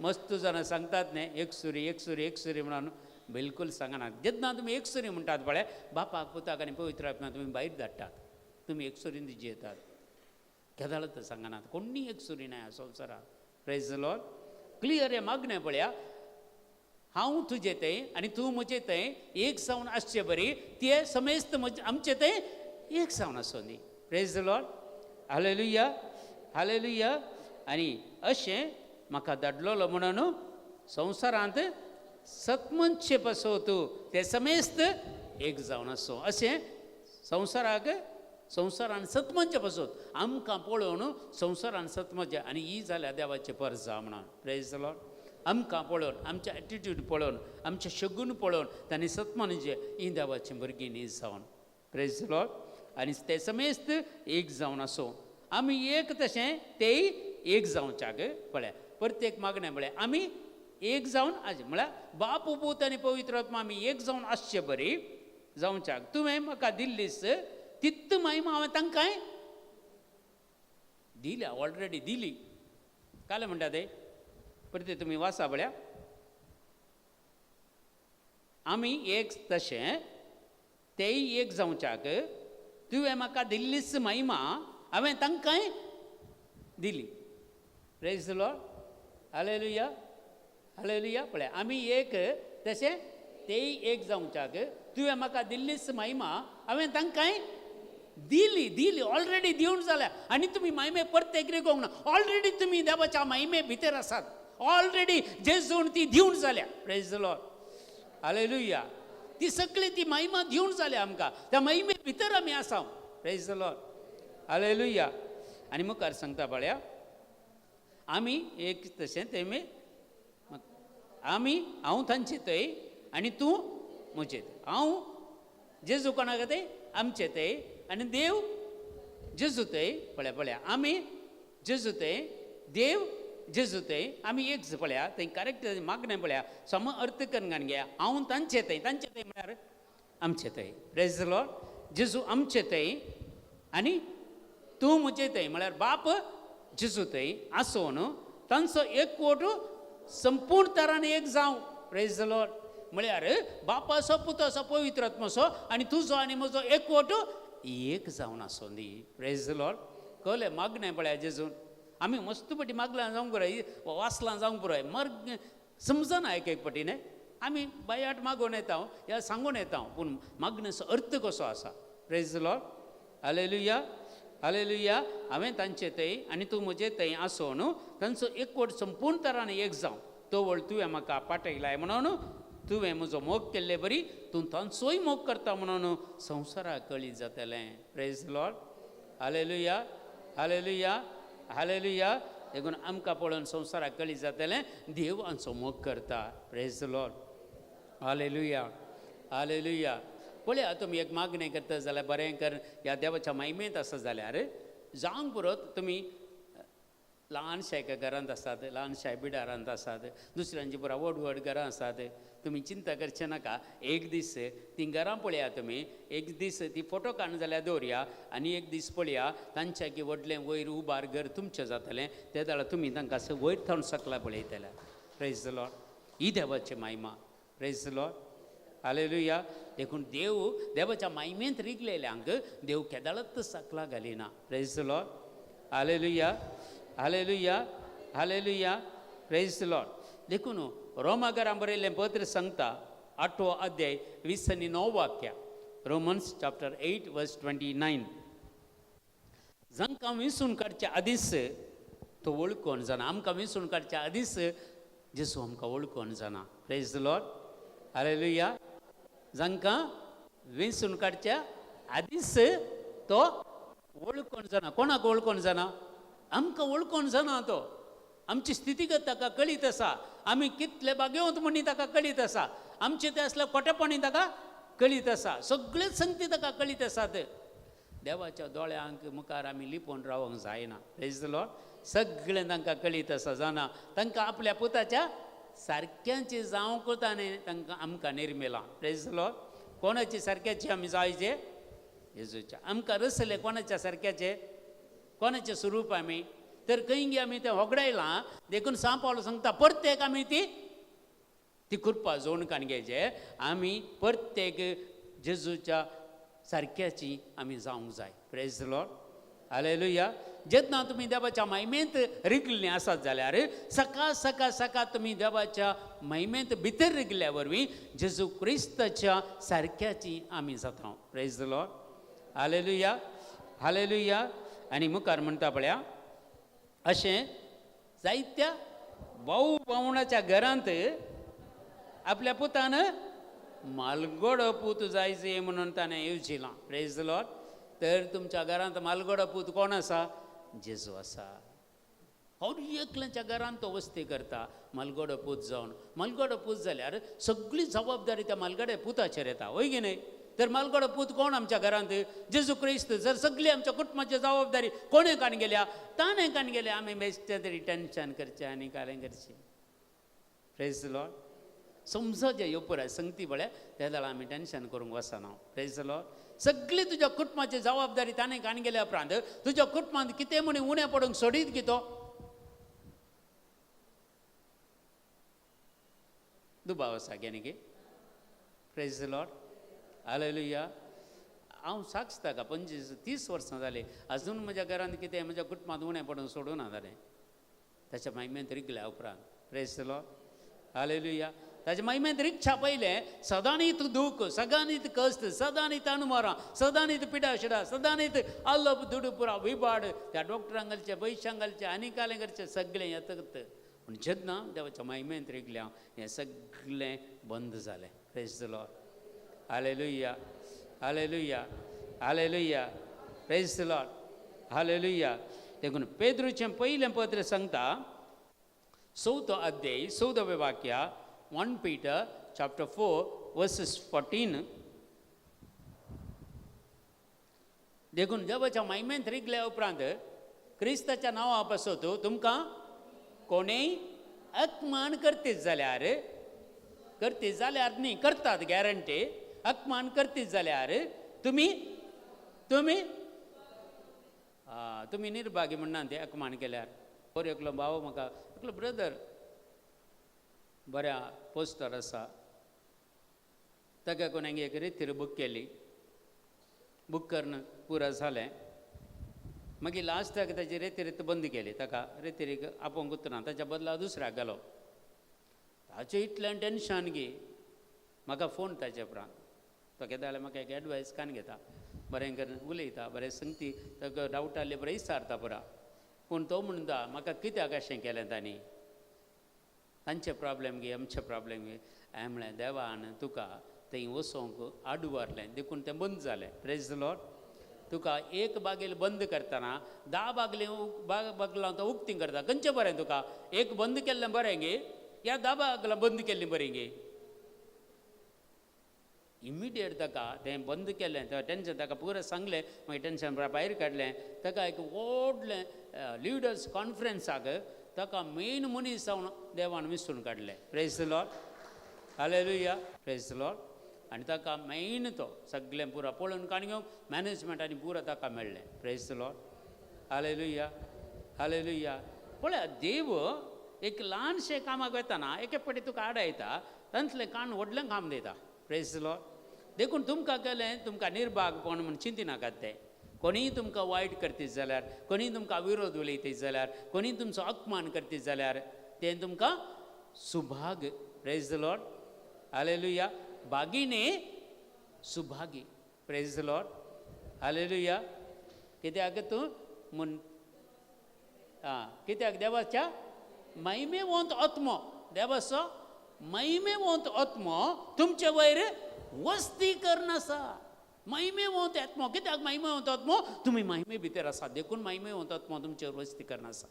मस्त जाणां सांगतात न्ही एक सुरी एक सुरी एक सुरी म्हणून, बिलकूल सांगना. जेन्ना तुमी एक सुरी म्हणटात पळय बापाक पुताक आनी पवित्र आत्म्याक तुमी भायर धाडटात, तुमी एक सुरीन जियेतात. केदाळत सांगनात कोणी एक सुरी न्हय संवसाराक. Praise the Lord. Clear हें मागणें पळया. हांव तुजे थंय आनी तूं म्हजे थंय एक जावन आसचे बरी ते समेस्त म्हजे आमचे थंय एक जावन आसूं दी. Praise the Lord. Hallelujah. Hallelujah. आनी अशें म्हाका धाडलेलो म्हणून संवसारांत सतमनशे पसो तूं ते समेस्त एक जावन आसूं. अशें संवसाराक संवसारान सतमनचे पसोत आमकां पळोवन संवसारान सतमनचे आनी ही जाल्या देवाचे परजा म्हणून. Praise the Lord. आमकां पळोवन आमचें एटिट्यूड पळोवन आमचें शगून पळोवन तांणी सतमनचे ही देवाची भुरगीं न्ही जावन. Praise the Lord. आनी ते समेस्त एक जावन आसूं. आमी एक तशें तेय एक जावच्याक पळय प्रत्येक मागणें पळय आमी एक जावन आसचे म्हळ्यार बाप पूत आनी पवित्र आत्मा आमी एक जावन आसचे बरी जावच्याक. तुवें म्हाका दिल्लीस तित्त महिमा हांवें तांकांय दिल्या, ऑलरेडी दिली. कालें म्हणटा ते परते तुमी वाचा पळया. आमी एक तशें तेय एक जावच्याक तुवें म्हाका दिल्लीच महिमा हांवें तांकांय दिली. Praise the Lord. Hallelujah. Hallelujah. पळय आमी एक तशें तेय एक जावच्याक तुवें म्हाका दिल्लीच महिमा हांवें तांकांय दिली. दिली ऑलरेडी दिवन जाल्या. आनी तुमी महिमे परते रिगोवंक ना, ऑलरेडी तुमी देवाच्या महिमे भितर आसात. ऑलरेडी जेजून ती दिवन जाल्या. Praise the Lord. Hallelujah. ती सगळी ती महिमा दिवन जाल्या आमकां, त्या महिमे भितर आमी आसा. Praise the Lord. Hallelujah. आनी मुखार सांगता पळया आमी एक तशें तेमी आमी हांव तांचे थंय आनी तूं म्हजे थंय. हांव जेजू कोणाक थंय आमचे थंय आनी देव जेजू थंय. पळया पळया आमी जेजू थंय देव जेजू थंय आमी एक पळया थंय करेक्ट मागणें पळया सम अर्थ करून घ्या. हांव तांचे थंय, तांचे थंय म्हळ्यार आमचे थंय. Praise the Lord. जेजू आमचे थंय आनी तूं म्हजे थंय म्हळ्यार बाप जेजू थंय आसून तांचो एकवट संपूर्ण तरान एक जावं. Praise the Lord. म्हळ्यार बापाचो पुताचो पवित्र आत्माचो आनी तुजो आनी म्हजो एकवट एक जावन आसूं दी. Praise the Lord. कळ्ळें मागणें पळया जेजून. आमी मस्त पटी मागलां जावंक पुराय वाचलां जावंक पुराय मर्ग समजना एक एक पटी न्ही आमी बायाट मागून येता या सांगून येता पूण मागण्याचो अर्थ कसो आसा. Praise the Lord. Hallelujah. Hallelujah. हांवें तांचे थंय आनी तूं म्हजे थंय आसून तांचो एकवट संपूर्ण तरान एक जावं. तो वळ तुवें म्हाका पाठयलाय म्हणून तुवें म्हजो मोग केल्ले बरी तूं तांचोय मोग करता म्हणून संवसाराक कळीत जातलें. Praise Lord. Hallelujah, hallelujah, hallelujah. देखून आमकां पळोवन संवसाराक कळीत जातलें देव आमचो मोग करता. Praise Lord. Hallelujah, hallelujah. पळया तुमी एक मागणें करता जाल्यार बरें कर ह्या देवाच्या महिमेंत आसा जाल्यार जावंक पुरो. तुमी ल्हानशा एका घरांत आसात, ल्हानशा बिडारांत आसात, दुसऱ्यांची पुरा व्हड व्हड घरां आसात. तुमी चिंता करचें नाका. एक दीस तीं घरां पळया तुमी, एक दीस ती फोटो काडून जाल्यार दवरया आनी एक दीस पळया तांच्या की व्हडलें वयर उबार घर तुमचें जातलें. ते जाल्यार तुमी तांकां वयर थावन सकला पळयतले. Praise the Lord. ही देवाची महिमा. Praise the Lord. Hallelujah. देखून देव देवाच्या महिमेंत रिगलेल्यांक देव केदाळत सकला घालिना. Praise the Lord. Hallelujah, hallelujah, hallelujah. Praise the Lord. देखून रोमागरां बरयल्लें पत्र सांगता 8वो अध्याय 20 आनी 9 वाक्या, रोमन्स चॅप्टर 8 वर्स 29. जांकां विसून काडच्या आदींच तो वळखून जाणा. आमकां विसून काडच्या आदींच जेजू आमकां वळखून जाणा. Praise the Lord. Hallelujah. जांकां विसून काडच्या आदींच तो वळखून जाणा. कोणाक वळखून जाणा? आमकां वळखून जाणा. तो आमची स्थितीगत ताका कळीत आसा. आमी कितले भाग्यवंत म्हणून ताका कळीत आसा. आमचे ते असले कोटेपणी ताका कळीत आसा. सगळेच संगती ताका कळीत आसात. देवाच्या दोळ्यांक मुखार आमी लिपोवन रावंक जायना. Praise the Lord. सगळें तांकां कळीत आसा जाणा. तांकां आपल्या पुताच्या सारक्यांची जावंक ताणें तांकां आमकां निर्मिलां. Praise the Lord. कोणाची सारक्याची आमी जायचे? जेजूच्या. आमकां रसले कोणाच्या सारक्याचे? कोणाचें स्वरूप आमी? तर खंय गे आमी तें होगडायलां. देखून सांव पावलो सांगता प्रत्येक आमी ती ती कृपा जोड काण घेवचे. आमी प्रत्येक जेजूच्या सारक्याची आमी जावंक जाय. Praise the Lord. Hallelujah. जेन्ना तुमी देवाच्या महिमेंत रिगल्लीं आसात जाल्यार सकाळ सकाळ सकाळ तुमी देवाच्या महिमेंत भितर रिगल्या वरवीं जेजू क्रिस्ताच्या सारक्याची आमी जाता. Praise the Lord. Hallelujah, hallelujah. आनी मुखार म्हणटा पळया अशें जायत्या भाऊ भावणाच्या घरांत आपल्या पुतान मालगोडो पूत जायचे म्हणून ताणें येवजिलां. Praise the Lord. तर तुमच्या घरांत मालगोडो पूत कोण आसा? जेजू आसा. हर एकल्याच्या घरांत तो वस्ती करता मालगोडो पूत जावन. मालगोडो पूत जाल्यार सगळी जबाबदारी त्या मालगड्या पुताचेर येता, हय की न्हय? तर मालगोडो पूत कोण आमच्या घरांत? जेजू क्रिस्त. जर सगळी आमच्या कुटुंबाची जबाबदारी कोणें काण गेल्या? ताणें काण गेल्या. आमी बेश्टें तरी टेंशन करचें आनी कालें करचें. Praise the Lord. समजचें ह्यो पुराय संगती पळय त्या जाल्यार आमी टेंशन करूंक वचना. Praise the Lord. सगळी तुज्या कुटुंबाची जबाबदारी ताणें काण गेल्या उपरांत तुज्या कुटुंबांत कितें म्हणून उणें पडूंक सोडीत कितो दुबाव आसा गे न्ही? Praise the Lord. Hallelujah. हांव साक्ष ताका 25-30 वर्सां जालीं अजून म्हज्या घरांत कितें म्हज्या कुटुंबांत उणें पडून सोडूना जालें ताच्या महिमेंत रिगल्या उपरांत. Praise the Lord. Hallelujah. ताच्या महिमेंत रिक्षा पयलें सदांनीत दूख, सदांनीत कश्ट, सदांनीत अणमरां, सदांनीत पिडा शिडा, सदांनीत आलोप दुडू पुरा विबाड, त्या डॉक्टरांक घालचें, पयशांक घालचें आनी कालें करचें सगळें येतकत. पूण जेन्ना देवाच्या महिमेंत रिगल्या हें सगळें बंद जालें. Praise the Lord. Hallelujah, hallelujah, hallelujah. Praise the Lord. Hallelujah. देखून पेद्रूचें पयलें पत्र सांगता 4 अध्याय 14 वाक्या, 1 Peter chapter 4 verses 14. देखून देवाच्या महिमेंत रिगल्या उपरांत क्रिस्ताच्या नांवा पासत तुमकां कोणेय अपमान करतीत जाल्यार, करतीत जाल्यार न्ही, करतात गॅरंटी, अपमान करतीत जाल्यार तुमी तुमी तुमी निर्भागी म्हणना ते अपमान केल्यार. बरो एकलो भाव म्हाका एकलो ब्रदर बऱ्या पोस्टर आसा ताका कोणाक एक रेतीर बूक केली. बूक करून पुरा जालें. मागीर लास्टाक ताजी रेतीर बंद केली. ताका रेतीरीक आपोवंक उतना ताच्या बदला दुसऱ्याक घालो. ताचें इतलें टेंशन गी म्हाका फोन ताचे उपरांत तो केदां जाल्यार म्हाका एक एडवायस कान घेता, बरें करून उलयता, बरें संगती ताका डावट आहले बरें विचारता पुरा. पूण तो म्हणटा म्हाका कित्याक अशें केलें तांणी? तांचे प्रॉब्लेम गे आमचे प्रॉब्लेम गे. हांवें म्हळें देवान तुका थंय वचोंक आडवारलें देखून तें बंद जालें. Praise the Lord. तुका एक बागेल बंद करतना 10 बागले बागलां तो उक्ती करता, खंयचें बरें तुका? एक बंद केल्लें बरें गे या 10 बागलां बंद केल्लीं बरीं गे? इमिडिएट ताका तें बंद केलें, तें टेंशन ताका पुरो सांगलें, मागीर टेंशन भायर काडलें. ताका एक व्हडलें लिडर्स कॉन्फरन्साक ताका मेन मनीस जावन देवान विसरून काडलें. Praise the Lord, hallelujah, praise the Lord. आनी ताका मेन तो सगळें पुरो पळोवन काडून घेवंक मॅनेजमेंट आनी पुरो ताका मेळ्ळें. Praise the Lord, hallelujah, hallelujah. पळय देव एक ल्हानशें कामाक वतना एके फावटी तुका आडायता, तांतलें कान व्हडलें काम दिता. Praise the Lord. देखून तुमकां केलें तुमकां निर्भागपण म्हूण चिंतिनाकात. तें कोणीय तुमकां वायट करतीत जाल्यार, कोणीय तुमकां विरोध उलयतीत जाल्यार, कोणीय तुमचो अपमान करतीत जाल्यार तें तुमकां सुभाग. प्रेज the Lord, hallelujah. भागिने Subhagi. Praise the Lord, hallelujah. कित्याक तूं म्हूण आं कित्याक देवाच्या महिमेवंत आत्मो, देवाचो महिमेवंत आत्मो तुमचे वयर वस्ती करून आसा. महिमेवंत आत्मो, कित्याक महिमेवंत आत्मो? तुमी महिमे भितर आसा देखून महिमेवंत आत्मो तुमचेर वस्ती करून आसा.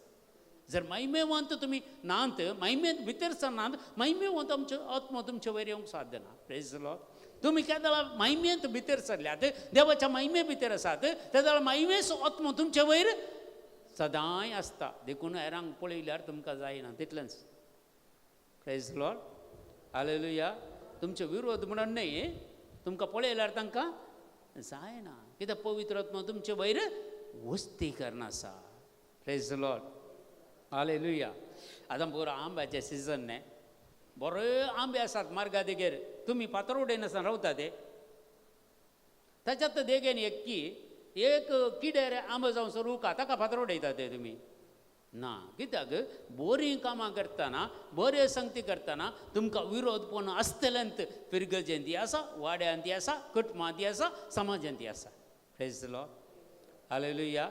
जर महिमेवंत तुमी नात, महिमेंत भितर सरनात, महिमेवंत आमचो आत्मो तुमचे वयर येवंक साध्य ना. Praise the Lord. तुमी केदळा महिमेंत भितर सरल्यात, देवाच्या महिमे भितर आसात, तेदळा महिमेचो आत्मो तुमचे वयर सदांय आसता. देखून हेरांक पळयल्यार तुमकां जायना तितलेंच. Praise the Lord, hallelujah. तुमचो विरोध म्हणून न्हय, तुमकां पळयल्यार तांकां जायना, कित्याक पवित्र आत्मो तुमचे वयर वस्ती करून आसा. Praise the Lord, hallelujah. आतां पुरो आंब्याचें सिजन न्ही, बरे आंबे आसात मार्गा देगेर, तुमी फातर उडयनासतना रावता ते ताच्यात देगेन एक की एक किडेर आंबो जावन सर उका ताका फातर उडयता ते तुमी ना. कित्याक बरीं कामां करतना, बरे संगती करतना तुमकां विरोध पण आसतलेंत. फिरगजेंत ती आसा, वाड्यांत ती आसा, कुटुंबांत ती आसा, समाजांत ती आसा. Praise the Lord, hallelujah,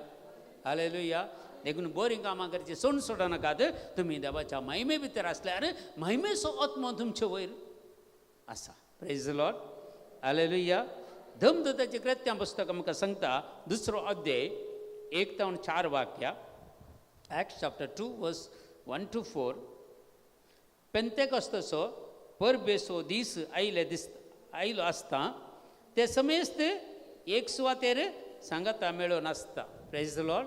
hallelujah. देखून बरीं कामां करचीं सोड सोडनाकात. तुमी देवाच्या महिमे भितर आसल्यार महिमेचो आत्मो तुमचे वयर आसा. Praise the Lord, hallelujah. धर्मदूताचें कृत्यां पुस्तक आमकां सांगता, 2 अध्याय 1 ते 4 वाक्या, Acts chapter 2 verse 1 to 4. पेंतेकोस्ताचो परबेचो दीस आयले दीस आयलो आसता ते समेस्त एक सुवातेर सांगाता मेळोन आसता. Praise the Lord.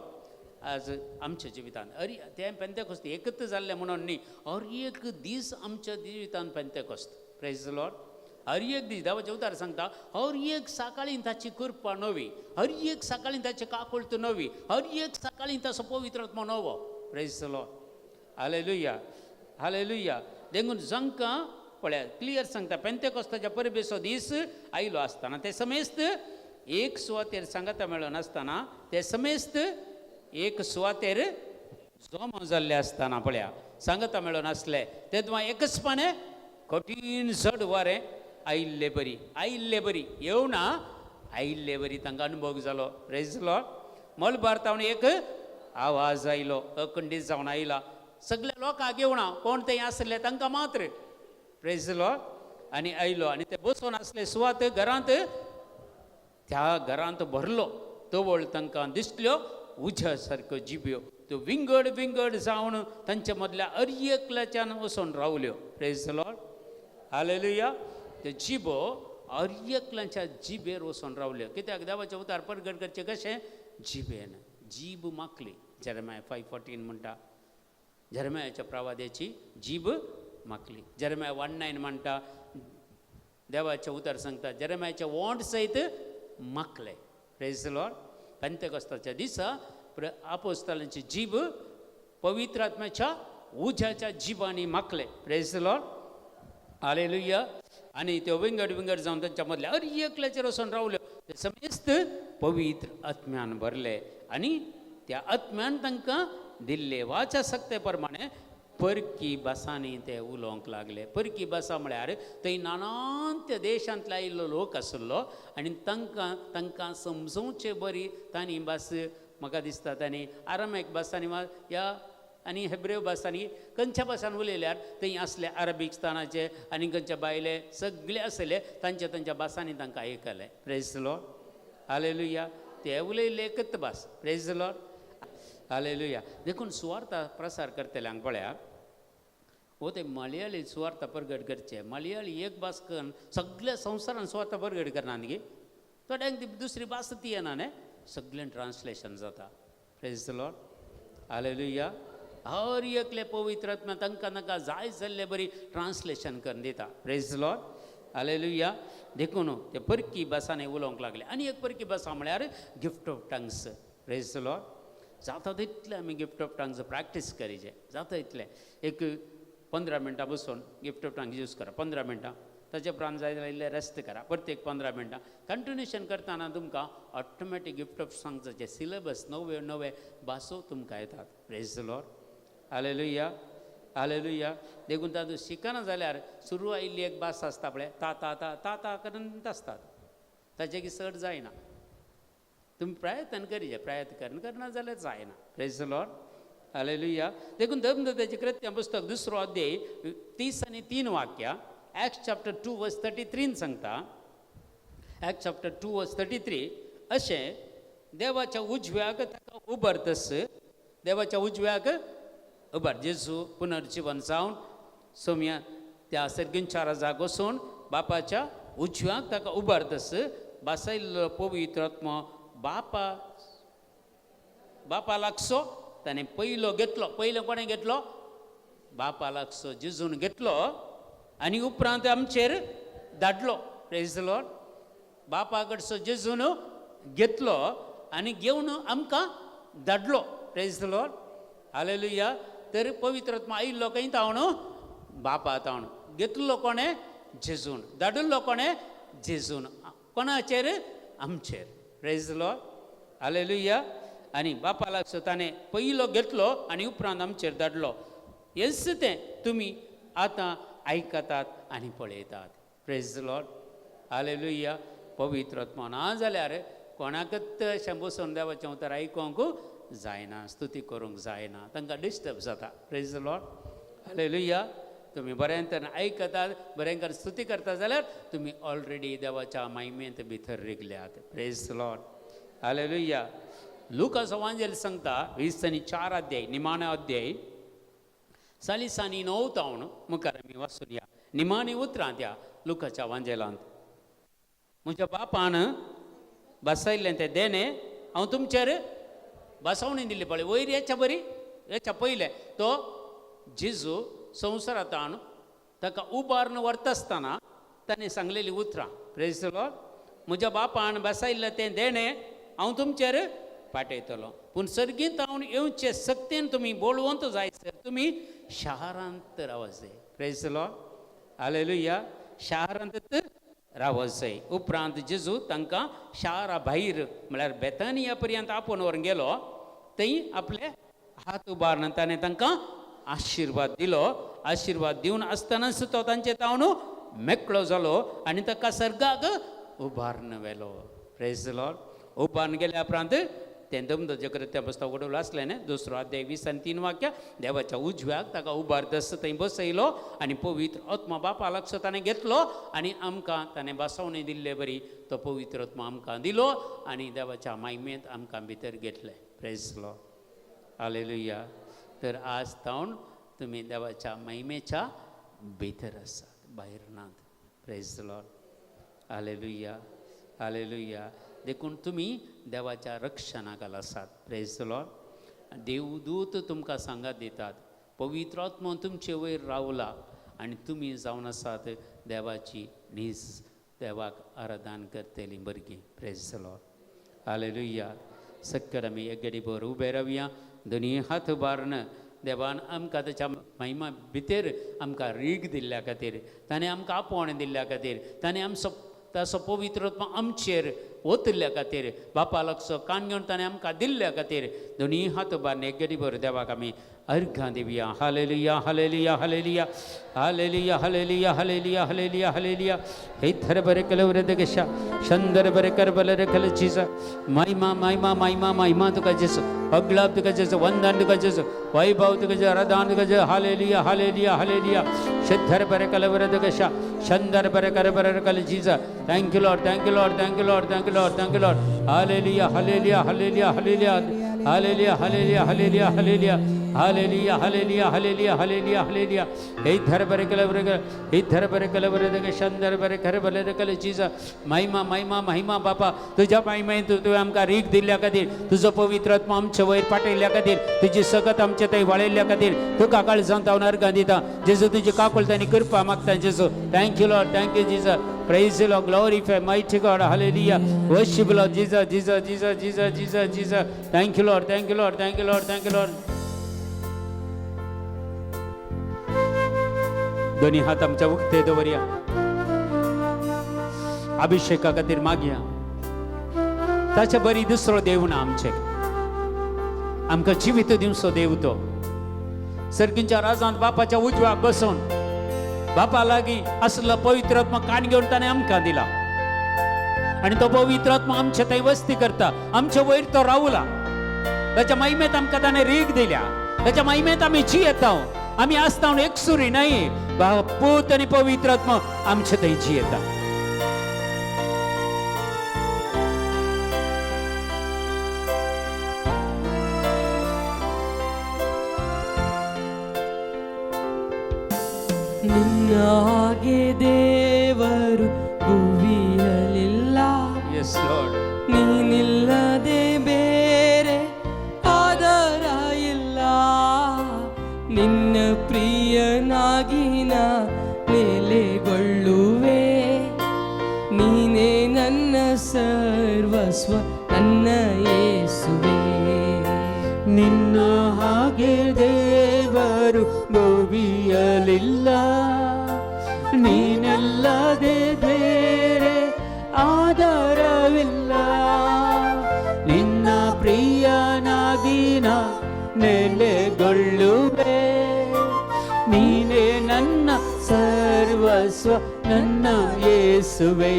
आज आमच्या जिवितान अरे तें पेंतेकोस्त एकच जाल्लें म्हणून न्ही, हर एक दीस आमच्या जिवितान पेंतेकोस्त. Praise the Lord. हर एक दीस देवाचें उतार सांगता, हर एक सकाळीं ताची कृपा नवी, हर एक सकाळीं ताची काकुळट नवी, हर एक सकाळीं ताचो पवित्र आत्मो नवो. Praise the Lord, hallelujah, hallelujah. देखून जांकां पळया क्लियर सांगता, पेंतेकोस्ताच्या परबेचो दीस आयलो आसतना ते समेस्त एक सुवातेर सांगाता मेळोन आसतना ते समेस्त एक सुवातेर जमो जाल्ले आसतना पळया सांगाता मेळोन आसले तेदवा एकचपणे कठीण चड वारें आयिल्ले बरी, आयिल्ले बरी येवना आयिल्ले बरी तांकां अनुभव जालो. Praise the Lord. मलबार तावन एक आवाज आयलो, अखंडीत जावन आयला, सगल्या लोकांक येवना, कोण थंय आसले तांकां मात्र. Praise the Lord. आनी आयलो आनी ते बसून आसले सुवात घरांत, त्या घरांत भरलो तवळ तांकां दिसल्यो उज्या सारक्यो जिब्यो, त्यो विंगड विंगड जावन तांचे मदल्या हर एकल्याच्यान वचून रावल्यो. Praise the Lord, hallelujah. त्यो जिबो हर एकल्याच्या जिबेर वचून रावल्यो. कित्याक देवाचें उतार परगट करचें कशें? जिबेन. जीब माकली. जेरेमाया 5:14 म्हणटा, जेरेमायाच्या प्रवाद्याची जीब माकली. जेरेमाया 1:9 म्हणटा, देवाचें उतर सांगता जेरेमायाचे ओंठ सयत माकले. Praise the Lord. पेंतेकोस्ताच्या दिसा आपोस्तालांची जीब पवित्र आत्म्याच्या उज्याच्या जिबांनी माकले. Praise the Lord, hallelujah. आनी त्यो विंगड विंगड जावन तांच्या मदल्या हर एकल्याचेर वचून रावल्यो, ते समेस्त पवित्र आत्म्यान भरले आनी त्या आत्म्यान तांकां दिल्ले वाचा सक्ते प्रमाणे परकी भासांनी ते उलोवंक लागले. परकी भासा म्हळ्यार थंय नानांत्य देशांतले आयिल्लो लोक आशिल्लो आनी तांकां तांकां समजोवचे बरी तांणी भास म्हाका दिसता तांणी आरामेक भासांनी वा ह्या आनी हेब्रेव भास आनी खंयच्या भासान उलयल्यार थंय आसले अरबीक स्थानाचे आनी खंयच्या बायले सगळे आसले तांच्या तांच्या भासांनी तांकां आयकलें. Praise Lord, hallelujah. ते उलयल्ले एकच भास. Praise Lord, hallelujah. देखून सुवार्ता प्रसार करतल्यांक पळया, हो ते मलयाळी सुवार्ता परगट करचे. मलयाळी एक भास करून सगळ्या संवसारान सुवार्ता परगट करना न्ही, थोड्यांक ती दुसरी भास ती येना न्ही, सगळें ट्रान्सलेशन जाता. Praise Lord, hallelujah. हर एकले पवित्र आत्मा तांकां नाका जाय जाल्ले बरी ट्रान्सलेशन करून दिता. Praise Lord, hallelujah. देखून ते परकी भासांनी उलोवंक लागले. आनी एक परकी भासा म्हळ्यार gift of tongues. Praise Lord. जाता तितलें आमी गिफ्ट ऑफ टंग्स प्रॅक्टीस करीचे, जाता तितलें. एक 15 मिनटां बसून गिफ्ट ऑफ टंग्स यूज करा, 15 मिनटां. ताचे उपरांत जाय जाल्यार इल्लें रेस्ट करा, परत एक 15 मिनटां कंटिन्युएशन करतना तुमकां ऑटोमॅटीक गिफ्ट ऑफ टंग्साचे सिलेबस नवे नवे भासो तुमकां येतात. प्रेज लॉर्ड, हालेलुया, हालेलुया. देखून तातूंत शिकना जाल्यार सुरू आयिल्ली एक भास आसता पळय, ता ता ता ता ता करून आसतात, ताचे की चड जायना. तुमी प्रयत्न करीचे, प्रयत्न करून करना जाल्यार जायना. Praise Lord, hallelujah. देखून धर्मदत्ताचें कृत्य पुस्तक 2 अध्याय 30 आनी 3 वाक्या, एक्ट चॅप्टर 2 वर्स 33 सांगता. एक्ट चॅप्टर 2 वर्स 33 अशें देवाच्या उजव्याक ताका उबरतस, देवाच्या उजव्याक उबर जेजू पुनर्जिवन जावन सोम्या त्या सर्गींच्या राजाक वचून बापाच्या उजव्याक ताका उबारतस बसयल्लो पवित्र आत्मो बापा बापा लागसो ताणें पयलो घेतलो. पयलो कोणें घेतलो? बापा लागसो जेजून घेतलो आनी उपरांत आमचेर धाडलो. Praise Lord. बापा कडसो जेजून घेतलो आनी घेवन आमकां धाडलो. Praise Lord, hallelujah. तर पवित्र आत्मा आयिल्लो खंय तावन? बापा तावन. घेतलो कोणें? जेजून. धाडिल्लो कोणें? जेजून. कोणाचेर? आमचेर. Praise Lord, hallelujah. आनी बापा लागसो ताणें पयलो घेतलो आनी उपरांत आमचेर धाडलो. हेच तें तुमी आतां आयकतात आनी पळयतात. Praise Lord, hallelujah. पवित्र आत्मा ना जाल्यार कोणाकच अशें बसून देवाचें उतर आयकूंक जायना, स्तुती करूंक जायना, तांकां डिस्टर्ब जाता. Praise Lord, hallelujah. तुमी बऱ्यान तरेन आयकतात, बऱ्यान तरेन स्तुती करता जाल्यार तुमी ऑलरेडी देवाच्या मायमेंत भितर रिगल्यात. Praise Lord, hallelujah. लुकास वांजेल सांगता 20 आनी 4 अध्याय, निमाणो अध्याय, 40 आनी 9 तावन मुखार आमी वाचुया. निमाणी उतरां त्या लुकाच्या वांजेलांत. म्हज्या बापान बसयल्लें तें देणें हांव तुमचेर बसवणी दिल्ली पळय वयर येच्या बरी येच्या पयलें तो जेजू संवसारांत ताका उबारून व्हरता आसतना ताणें सांगलेलीं उतरां. प्रेज लॉर्ड. म्हज्या बापान बसयल्लें तें देणें हांव तुमचेर पाठयतलो, पूण सर्गींत हांव येवचे सक्तेन तुमी बळवंत जाय सर तुमी शारांत रावत जाय. Praise Lord, hallelujah. शारांत रावत जाय. उपरांत जेजू तांकां शारा भायर म्हळ्यार बेतानिया पर्यंत आपोवन व्हरून गेलो. थंय आपले हात उबारून ताणें तांकां आशिर्वाद दिलो. आशिर्वाद दिवन आसतनाच तो तांचे तावन मेकळो जालो आनी ताका सर्गाक उबारून व्हेलो. Praise Lord. उबारून गेल्या उपरांत तें दमदोचे कृत्य पुस्तक उडवलो आसलें न्ही, 2 अध्याय 20 आनी 3 वाक्य, देवाच्या उजव्याक ताका उबारतस थंय बसयलो आनी पवित्र आत्मा बापा लागसो ताणें घेतलो आनी आमकां ताणें बसवणी दिल्ले बरी तो पवित्र आत्मा आमकां दिलो आनी देवाच्या मायमेंत आमकां भितर घेतलें. Praise Lord, hallelujah. तर आज तावन तुमी देवाच्या महिमेच्या भितर आसात, भायर नात. प्रेज लॉर्ड, हालेलुया, हालेलुया. देखून तुमी देवाच्या रक्षणाखाल आसात. Praise Lord. देवदूत तुमकां सांगात दितात, पवित्र आत्मो तुमचे वयर रावला आनी तुमी जावन आसात देवाची नीज देवाक आराधन करतलीं भुरगीं. Praise Lord, hallelujah. सक्कर आमी एक गडी भर उबे रावया, दोनी हात उबारून देवान आमकां ताच्या महिमा भितर आमकां रीग दिल्ल्या खातीर, ताणें आमकां आपोवणें दिल्ल्या खातीर, ताणें आमचो ताचो पवित्र आत्मा आमचेर ओतिल्ल्या खातीर, बापा लागचो कान घेवन ताणें आमकां दिल्ल्या खातीर दोनी हात उबारून एक गडी भर देवाक आमी अर्घां दिवया. Hallelujah hallelujah hallelujah hallelujah hallelujah hallelujah hallelujah hallelujah. हे थर बरे कलवर दगशा शंदर बरे कर बल रखल चीज. महिमा महिमा महिमा महिमा तुका जेसू, अगलाब तुका जेसू, वंदन तुका जेसू, वैभव तुका जेसू, आराधन तुका जेसू. Hallelujah hallelujah hallelujah. शद्धर बरे कलवर दगशा शंदर बरे कर बरे रखल चीज. Thank you Lord, thank you Lord, thank you Lord, thank you Lord, thank you Lord. Hallelujah hallelujah hallelujah hallelujah hallelujah hallelujah hallelujah hallelujah hallelujah hallelujah hallelujah hallelujah hallelujah. हे धर बरे कलवर हे धर बरे कलवर दग शंदर बरे खर बले रकल चीज. महिमा महिमा महिमा बापा तुझ्या महिमेन तुवें आमकां रीक दिल्ल्या खातीर, तुजो पवित्र आत्मा आमचे वयर पाठयल्ल्या खातीर, तुजी सकत आमचे थंय वाळयल्ल्या खातीर तुका काळजांत हांव अर्घां दिता जेजू. तुजी काकुळट आनी कृपा मागता जेजू. Thank you Lord, thank you Jesus. Praise the Lord, glorify mighty God, hallelujah. Worship Lord Jesus, Jesus, Jesus, Jesus, Jesus, Jesus. Thank you Lord, thank you Lord, thank you Lord, thank you Lord. दोन्ही हात आमच्या उक्ते दवरया, अभिषेका खातीर मागया. ताच्या बरी दुसरो देव ना आमचे, आमकां जिवीत दिवचो देव तो. सर्गींच्या राजांत बापाच्या उजव्याक बसून बापा लागीं असलो पवित्र आत्मा काण घेवन ताणें आमकां दिला आनी तो पवित्र आत्मा आमचे थंय वस्ती करता. आमचे वयर तो रावला. ताच्या महिमेत आमकां ताणें रीग दिल्या. ताच्या महिमेत आमी जियेता. आमी आसता एकसुरी न्हय, पूत आनी पवित्र आत्मा आमचे थंय जियेता. ನಿನ್ನ ಹಾಗೆ ದೇವರು ಭುವಿಯಲಿಲ್ಲ. Yes Lord. ನೀನಿಲ್ಲದೆ ಬೇರೆ ಆಧಾರ ಇಲ್ಲ. ನಿನ್ನ ಪ್ರಿಯನಾಗಿ ನಾ ನೆಲೆಗೊಳ್ಳುವೆ. ನೀನೇ ನನ್ನ ಸರ್ವಸ್ವ, ನನ್ನ ಯೇಸುವೆ. ನಿನ್ನ ಹಾಗೆ ದೇವರು ಭುವಿಯಲಿಲ್ಲ, ನೀನಲ್ಲದೆ ಬೇರೆ ಆಧಾರವಿಲ್ಲ. ನಿನ್ನ ಪ್ರಿಯನಾಗಿ ನಾ ನೆಲೆಗೊಳ್ಳುವೆ. ನೀನೇ ನನ್ನ ಸರ್ವಸ್ವ, ನನ್ನ ಯೇಸುವೆ.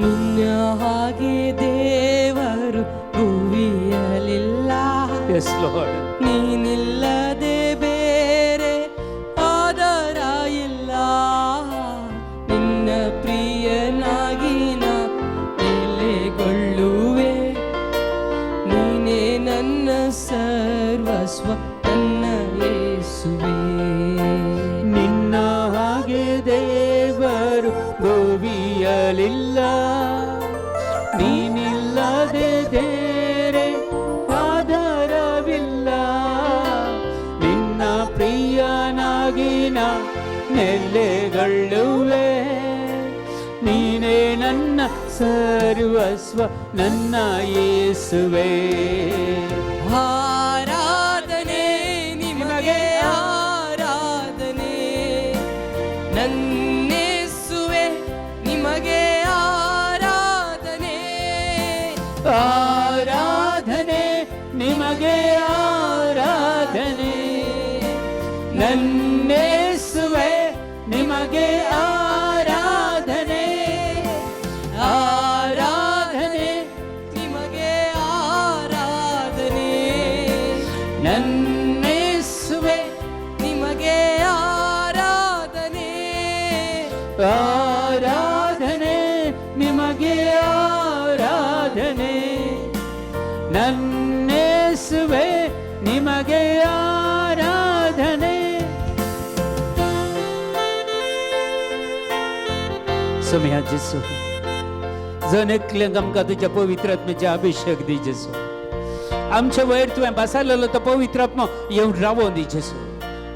ನಿನ್ನ ಹಾಗೆ ದೇವರು ಭುವಿಯಲಿಲ್ಲ. Yes Lord. ನೀನಿಲ್ಲದೆ ಬೇರೆ ಆಧಾರ ಇಲ್ಲ. ನಿನ್ನ ಪ್ರಿಯನಾಗಿ ನಾ ನೆಲೆಗೊಳ್ಳುವೆ. ನೀನೇ ನನ್ನ ಸರ್ವಸ್ವ, ನನ್ನ ಯೇಸುವೆ. ನಿನ್ನ ಹಾಗೆ ದೇವರು ಭುವಿಯಲಿಲ್ಲ, ನೀನಿಲ್ಲದೆ ಬೇರೆ ಆಧಾರವಿಲ್ಲ. ನಿನ್ನ ಪ್ರಿಯನಾಗಿ ನಾ ನೆಲೆಗೊಳ್ಳುವೆ. ನೀನೇ ನನ್ನ ಸರ್ವಸ್ವ, ನನ್ನ ಯೇಸುವೆ. ಆರಾಧನೆ ನಿಮಗೆ ಆರಾಧನೆ, ನನ್ನೇಸುವೆ ನಿಮಗೆ ಆರಾಧನೆ. ಆರಾಧನೆ ನಿಮಗೆ ಆರಾಧನೆ, ನನ್ನೇಸುವೆ ನಿಮಗೆ ಆರಾಧನೆ. ಆರಾಧನೆ ನಿಮಗೆ ಆರಾಧನೆ, ನನ್ನೇಸುವೆ ನಿಮಗೆ ಆರಾಧನೆ. ಆರಾಧನೆ ನಿಮಗೆ ಆರಾಧನೆ, ನನ್ನೇಸುವೆ ನಿಮಗೆ ಆರಾಧನೆ. सोम्या जेसू, जण एकल्यांक आमकां तुज्या पवित्र आत्म्याचे अभिषेक दी जेसू. आमचे वयर तुवें बसयलेलो तो पवित्र आत्मा येवन रावोन दी जेसू.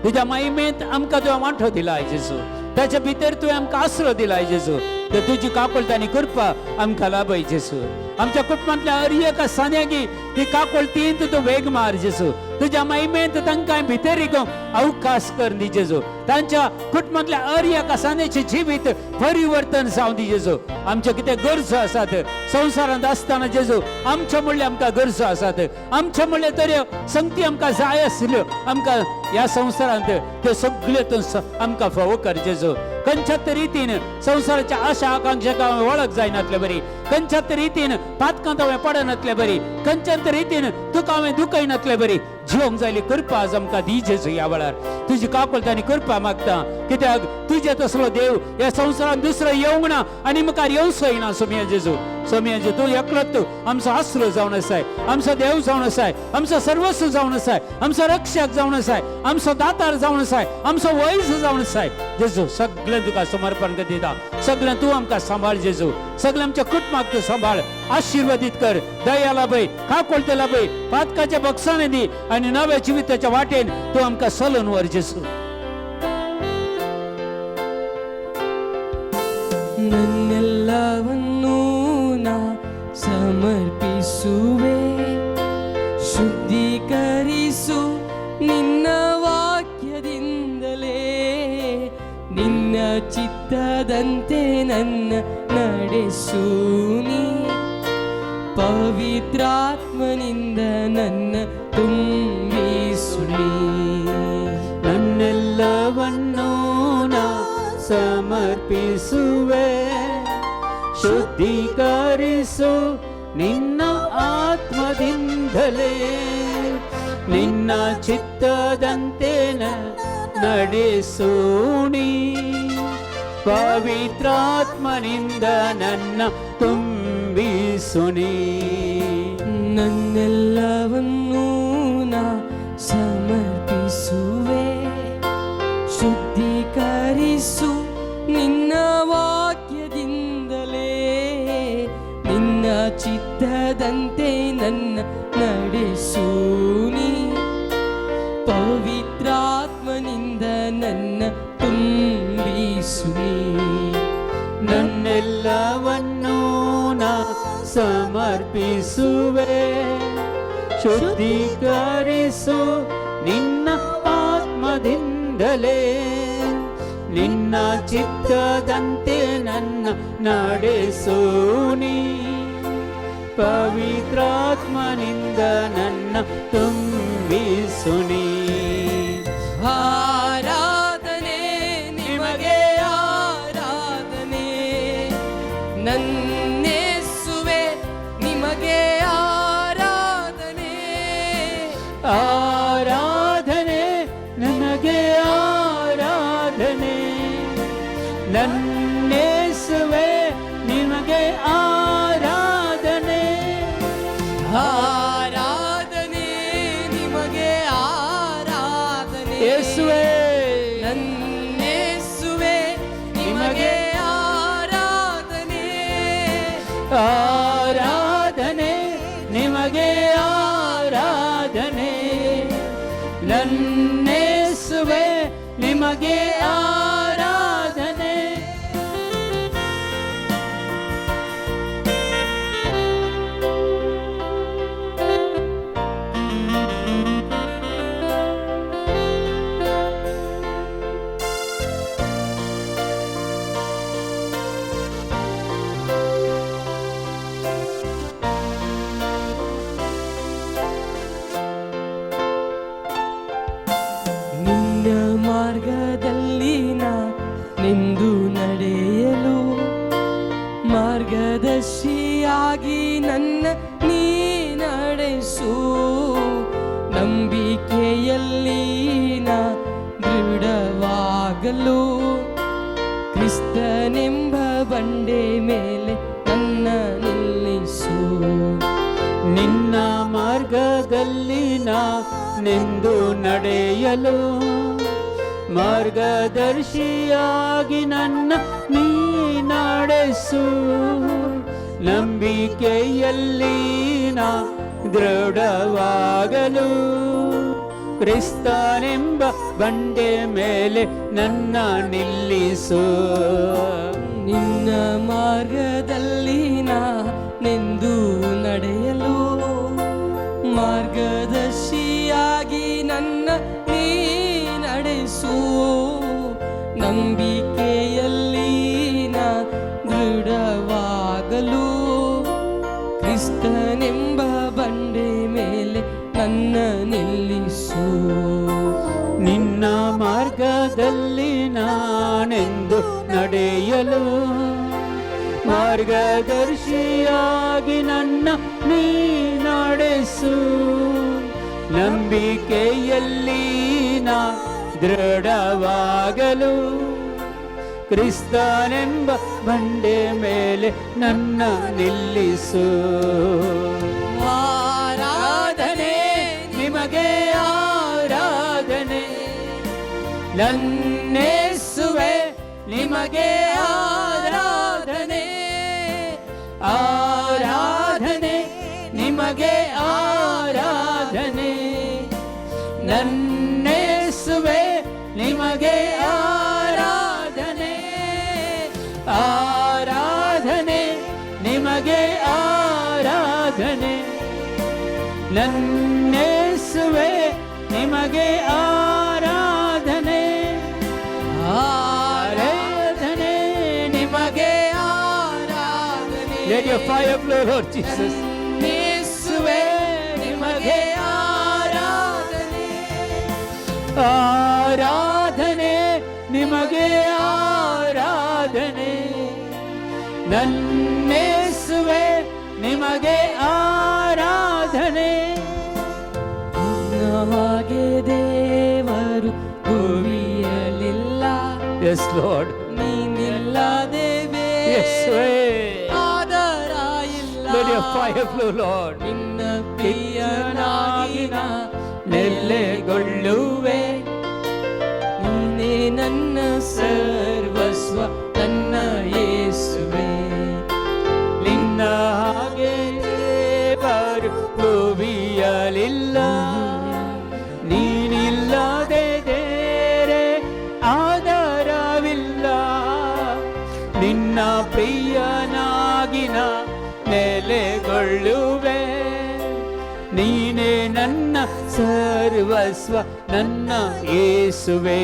तुज्या महिमेंत आमकां तुवें वांटो दिला जेसू. ताच्या भितर तुवें आमकां आसरो दिला जेसू. तर तुजी काकूळट आनी कृपा आमकां लाभय जेसू. आमच्या कुटुंबांतल्या हर एका सान्यागी ती काकूळटीन तूं वेग मार जेसू. तुज्या महिमेंत तांकां भितर रिगोवंक अवकाश कर दी जेजू. तांच्या कुटुंबांतल्या हर एका सान्याचें जिवीत परिवर्तन जावं दी जेजू. आमच्यो कितें गरजो आसात संवसारांत आसतना जेजू, आमच्यो म्हणल्यार आमकां गरजो आसात, आमच्यो म्हणल्यार तर संगती आमकां जाय आसल्यो, आमकां ह्या संवसारांत त्यो सगळ्यो तूं आमकां फावो कर जेजू. खंयच्याच रितीन संवसाराच्या आशा आकांक्षाक हांवें वळख जायनातले बरी, खंयच्याच रितीन पातकांत हांवें पडनातले बरी, खंयच्याच रितीन तुका हांवें दुखयनातले बरी जिवंक जायली कृपा आज आमकां दी जेजू. ह्या वेळार तुजी काकूळट आनी कृपा मागता, कित्याक तुजे तसलो देव ह्या संवसारांत दुसरो येवंक ना आनी मुखार येवचोय ना. सोमया जेजू, सोमया जेजू, तूं एकलोच तूं आमचो आसरो जावन आसाय, आमचो देव जावन आसाय, आमचो सर्वस्व जावन आसाय, आमचो रक्षक जावन आसाय, आमचो दातार जावन आसाय, आमचो वैज जावन आसाय. जेजू सगळें तुका समर्पण दिता, सगळें तूं आमकां सांबाळ जेजू, सगळें आमच्या कुटुंबाक तूं सांबाळ, आशिर्वादीत कर, दया लाभय, काकुळटे लाभय, पातकाच्या बक्षाने दी आनी नव्या जिविताच्या वाटेन तूं आमकां चलून व्हर जेजू. ನನ್ನೆಲ್ಲವನ್ನೂ ನಾ ಸಮರ್ಪಿಸುವೆ, ಶುದ್ಧೀಕರಿಸು ನಿನ್ನ ವಾಕ್ಯದಿಂದಲೇ, ನಿನ್ನ ಚಿತ್ತದಂತೆ ನನ್ನ ನಡೆಸು ನೀ, ಪವಿತ್ರಾತ್ಮನಿಂದ ನನ್ನ ತುಂಬಿಸು ನೀ. ನನ್ನೆಲ್ಲವನ್ನೂ ನಾ ಸಮರ್ಪಿಸುವೆ, ಶುದ್ಧೀಕರಿಸು ನಿನ್ನ ಆತ್ಮದಿಂದಲೇ, ನಿನ್ನ ಚಿತ್ತದಂತೆ ನಡೆಸೂಣಿ, ಪವಿತ್ರಾತ್ಮನಿಂದ ನನ್ನ ತುಂಬಿಸುನಿ. ನನ್ನೆಲ್ಲವನ್ನೂ ನಾ ಸಮರ್ಪಿಸುವೆ, ಶುದ್ಧೀಕರಿಸು ನಿನ್ನ ವಾಕ್ಯದಿಂದಲೇ, ನಿನ್ನ ಚಿತ್ತದಂತೆ ನನ್ನ ನಡೆಸು ನೀ, ಪವಿತ್ರಾತ್ಮನಿಂದ ನನ್ನ ತುಂಬಿಸು ನೀ. ನನ್ನೆಲ್ಲವನ್ನೂ ನಾ ಸಮರ್ಪಿಸುವೆ, ಶುದ್ಧೀಕರಿಸು ನಿನ್ನ ಆತ್ಮದಿಂದಲೇ, ನಿನ್ನ ಚಿತ್ತದಂತೆ ನನ್ನ ನಡೆಸು ನೀ, ಪವಿತ್ರಾತ್ಮನಿಂದ ನನ್ನ ತುಂಬಿಸು ನೀ. ಆರಾಧನೆ ನಿಮಗೆ ಆರಾಧನೆ, ನನ್ನೇಸುವೆ ನಿಮಗೆ ಆರಾಧನೆ. ಆರಾಧನೆ ನಿಮಗೆ ಆರಾಧನೆ, ನನ್ನೇಸುವೆ ನಿಮಗೆ ಆರಾಧನೆ. ಆರಾಧನೆ ನಿಮಗೆ ಆರಾಧನೆ, ಯೇಸುವೆ ನನ್ನೇಸುವೆ ನಿಮಗೆ ಆರಾಧನೆ. ಆರಾಧನೆ ನಿಮಗೆ ಆರಾಧನೆ, ನನ್ನೇಸುವೆ ನಿಮಗೆ ಆರಾಧನೆ. ನಿನ್ನ ಮಾರ್ಗದಲ್ಲಿ ನಾ ನಿಂದು ನಡೆಯಲು, ಮಾರ್ಗದರ್ಶಿಯಾಗಿ ನನ್ನ ನೀ ನಡೆಸು, ನಂಬಿಕೆಯಲ್ಲಿ ನಾ ದೃಢವಾಗಲು, ಕ್ರಿಸ್ತನೆಂಬ ಬಂಡೆ ಮೇಲೆ ನನ್ನ ನಿಲ್ಲಿಸು. ನಿನ್ನ ಮಾರ್ಗದಲ್ಲಿ ನಾ ನಿಂದು ನಡೆಯಲು, ಮಾರ್ಗದರ್ಶಿಯಾಗಿ ನನ್ನ ನೀ ನಡೆಸು, ನಂಬಿಕೆಯಲ್ಲಿ ನಾ ದೃಢವಾಗಲು, ಕ್ರಿಸ್ತನೆಂಬ ಬಂಡೆ ಮೇಲೆ ನನ್ನ ನಿಲ್ಲಿಸು. ನಿನ್ನ ಮಾರ್ಗದಲ್ಲಿ ನಾನೆಂದು ನಡೆಯಲು, ಮಾರ್ಗದರ್ಶಿಯಾಗಿ ನನ್ನ ನೀ ನಡೆಸು. ನಂಬಿಕೆಯಲ್ಲಿ ನಾ ದೃಢವಾಗಲು, ಕ್ರಿಸ್ತನೆಂಬ ಬಂಡೆ ಮೇಲೆ ನನ್ನ ನಿಲ್ಲಿಸು. ನಿನ್ನ ಮಾರ್ಗದಲ್ಲಿ ನಾನೆಂದು ನಡೆಯಲು, ಮಾರ್ಗದರ್ಶಿಯಾಗಿ ನನ್ನ ನೀ ನಡೆಸು. ನಂಬಿಕೆಯಲ್ಲಿ ನಾ ದೃಢವಾಗಲು, ಕ್ರಿಸ್ತನೆಂಬ ಬಂಡೆ ಮೇಲೆ ನನ್ನ ನಿಲ್ಲಿಸು. ಆರಾಧನೆ, ನಿಮಗೆ ಆರಾಧನೆ, ನನ್ನೇಸುವೆ, ನಿಮಗೆ ಆರಾಧನೆ. ಆರಾಧನೆ, ನಿಮಗೆ ಆರಾಧನೆ, ನನ್ನೇಸುವೆ, ನಿಮಗೆ ಆರಾಧನೆ. ಆರಾಧನೆ, ನಿಮಗೆ ಆರಾಧನೆ, ನನ್ನೇಸುವೆ, ನಿಮಗೆ ಆರಾಧನೆ. ಆರಾಧನೆ, ನಿಮಗೆ ಆರಾಧನೆ. Let your fire flow, Lord Jesus. ಯೇಸುವೆ, ನಿಮಗೆ ಆರಾಧನೆ. ಆರಾಧನೆ, ನಿಮಗೆ ಆರಾಧನೆ, ನನ್ನೇಸುವೆ, ನಿಮಗೆ ಆರಾಧನೆ. ನಿನ್ನ ಹಾಗೆ ದೇವರು ಭುವಿಯಲಿಲ್ಲ. Yes, Lord. ನೀನಿಲ್ಲದೆ ಯೇಸುವೇ. ಆಧಾರ ಇಲ್ಲ. Let your fire flow, Lord. ನಿನ್ನ ಪ್ರಿಯನಾಗಿ ನಾ ನೆಲೆಗೊಳ್ಳುವೆ. ನೀನೇ ನನ್ನ ಸರ್ವಸ್ವ, ನನ್ನ ಯೇಸುವೆ. ನಿನ್ನ ಹಾಗೆ ದೇವರು ಭುವಿಯಲಿಲ್ಲ. ನೀನಿಲ್ಲದೆ ಬೇರೆ ಆಧಾರವಿಲ್ಲ. ನಿನ್ನ ಪ್ರಿಯನಾಗಿ ನಾ ನೆಲೆಗೊಳ್ಳುವೆ. ನೀನೇ ನನ್ನ ಸರ್ವಸ್ವ, ನನ್ನ ಯೇಸುವೆ.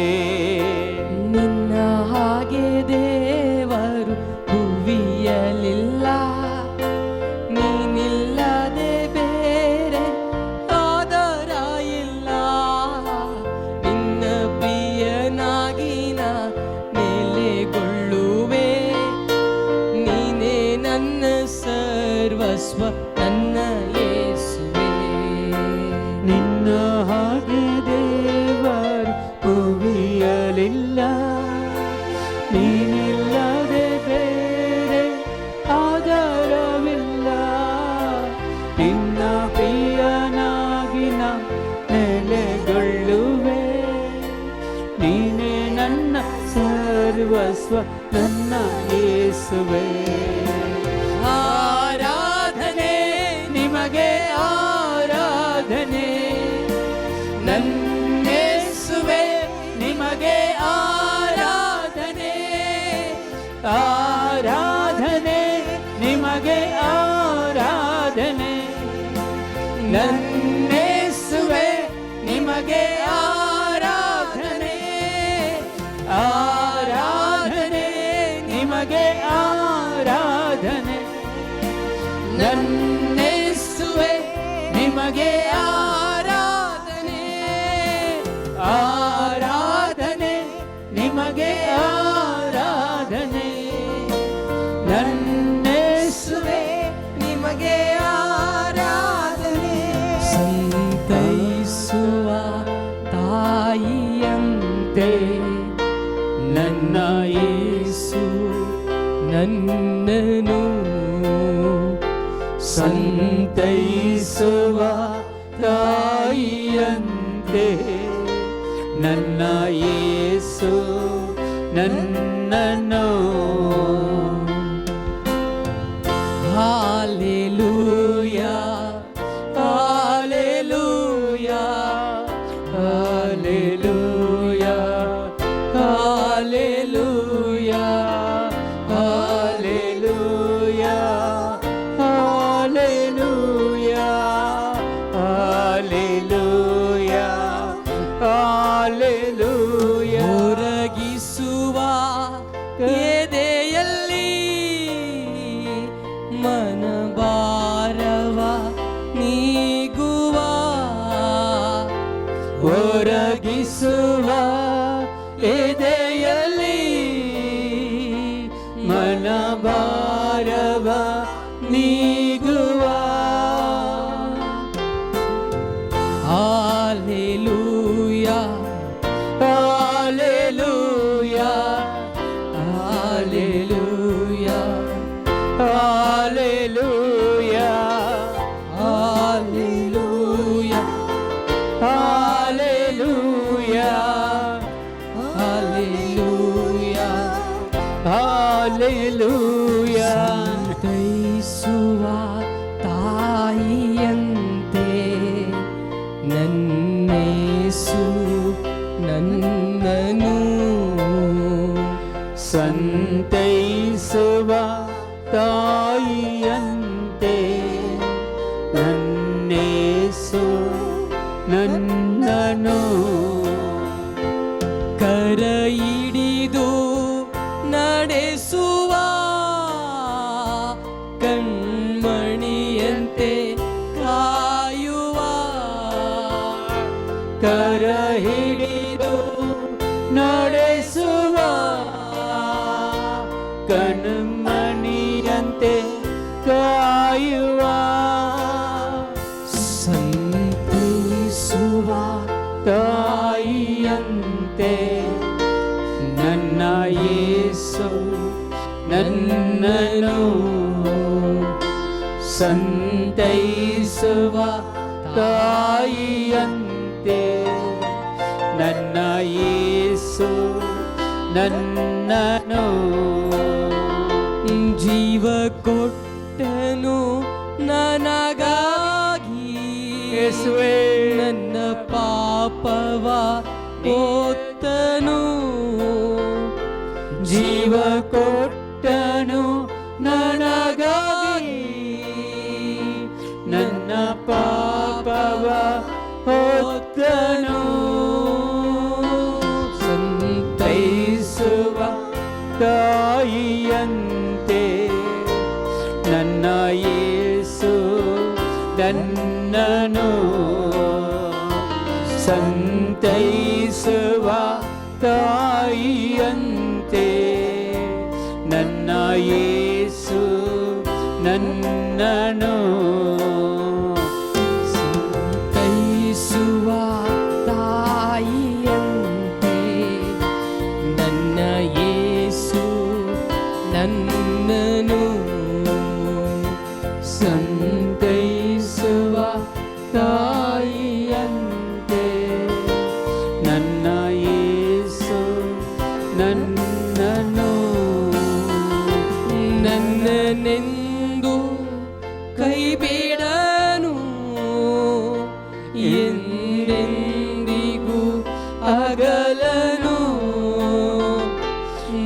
ನಿನ್ನ ಹಾಗೆ ದೇವರು ಭುವಿಯಲಿಲ್ಲ. ನೀನಿಲ್ಲದೆ ಬೇರೆ ಆಧಾರ ಇಲ್ಲ. ನಿನ್ನ ಪ್ರಿಯನಾಗಿ ನಾ ನೆಲೆಗೊಳ್ಳುವೆ. ನೀನೇ ನನ್ನ ಸರ್ವಸ್ವ, ನನ್ನ ಯೇಸುವೆ. ನಿನ್ನ ಹಾಗೆ ದೇವರು ಭುವಿಯಲಿಲ್ಲ. ನೀನಿಲ್ಲದೆ ಬೇರೆ ಆಧಾರವಿಲ್ಲ. ನಿನ್ನ ಪ್ರಿಯನಾಗಿ ನಾ ನೆಲೆಗೊಳ್ಳುವೆ. ನೀನೇ ನನ್ನ ಸರ್ವಸ್ವ, ನನ್ನ ಯೇಸುವೆ. ಆರಾಧನೆ, ನಿಮಗೆ ಆರಾಧನೆ, ನನ್ನೇಸುವೆ, ನಿಮಗೆ ಆರಾಧನೆ. ಆರಾಧನೆ, ನಿಮಗೆ ಆರಾಧನೆ, ನನ್ನೇಸುವೆ, ನಿಮಗೆ ಆರಾಧನೆ. ಆರಾಧನೆ, ನಿಮಗೆ ಆರಾಧನೆ, ನನ್ನೇಸುವೆ, ನಿಮಗೆ ಆರಾಧನೆ. ಆರಾಧನೆ, ನಿಮಗೆ ಆರಾಧನೆ, ನನ್ನೇಸುವೆ, ನಿಮಗೆ ಆರಾಧನೆ. ಸಂತೈಸುವ ತಾಯಿಯಂತೆ ನನ್ನ ಯೇಸು ನನ್ನನು ಸಂತೈಸುವ ತಾಯಿಯಂತೆ ನನ್ನ ಯೇಸು ನನ್ನನು. Hallelujah, hallelujah, hallelujah, hallelujah, hallelujah. ನೀಗುವ. Hallelujah, Hallelujah, Hallelujah, Hallelujah, Hallelujah, Hallelujah, Hallelujah. Hallelujah. ಸಂತೈಸುವ ತಾಯಿಯಂತೆ ನನ್ನೇಸು ನನ್ನನು. ಸಂತೈಸುವ ತಾಯಿಯಂತೆ ನನ್ನೇಸು ನನ್ನನು. ಕರ ಹಿಡಿದು ನಡೆಸುವ, ಕಣ್ಮಣಿಯಂತೆ ಕಾಯುವ. ಕರ ಹಿಡಿದು ನಡೆಸುವ, ಕಣ್ಮಣಿಯಂತೆ ಕಾಯುವ. ಸಂತೈಸುವ ತಾಯಿಯಂತೆ ನನ್ನ ಯೇಸು ನನ್ನನು. ಸಂತೈಸುವ ತಾಯಿಯಂತೆ ನನ್ನ ಯೇಸು ನನ್ನನು. ಜೀವ ಕೊಟ್ಟನು ನನಗಾಗಿ, ಯೇಸುವೇ. ನನ್ನ ಪಾಪವ ಹೊತ್ತನು. ಜೀವ ಕೊಟ್ಟನು ನನಗಾಗಿ, ನನ್ನ ಪಾಪವ ಹೊತ್ತನು. ಸಂತೈಸುವ ತಾಯಿಯಂತೆ ನನ್ನ ಯೇಸು ನನ್ನನು. ಸಂತೈಸುವ ತಾಯಿಯಂತೆ ನನ್ನ ಯೇಸು ನನ್ನನು. ಸಂತೈಸುವ ತಾಯಿಯಂತೆ ನನ್ನ ಯೇಸು ನನ್ನನು. ಸಂತೈಸುವ ತಾಯಿಯಂತೆ ನನ್ನ ಯೇಸು ನನ್ನನು. ನನ್ನನೆಂದು ಕೈ ಬಿಡನು, ಎಂದೆಂದಿಗೂ ಅಗಲನು.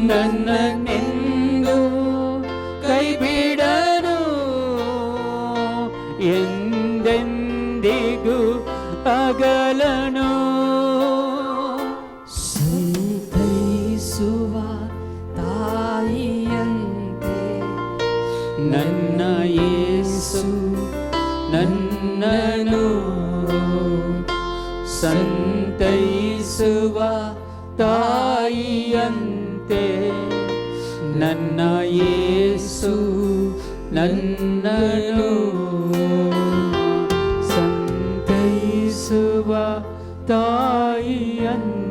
ನನ್ನನೆಂದು ಕೈ ಬಿಡನು, ಎಂದೆಂದಿಗೂ ಅಗಲನು. ಸಂತೈಸುವ ತಾಯಿಯಂತೆ ನನ್ನ ಯೇಸು ನನ್ನನು. ಸಂತೈಸುವ ತಾಯಿಯಂತೆ ನನ್ನ ಯೇಸು ನನ್ನನು. ಸಂತೈಸುವ ತಾಯಿಯಂತೆ.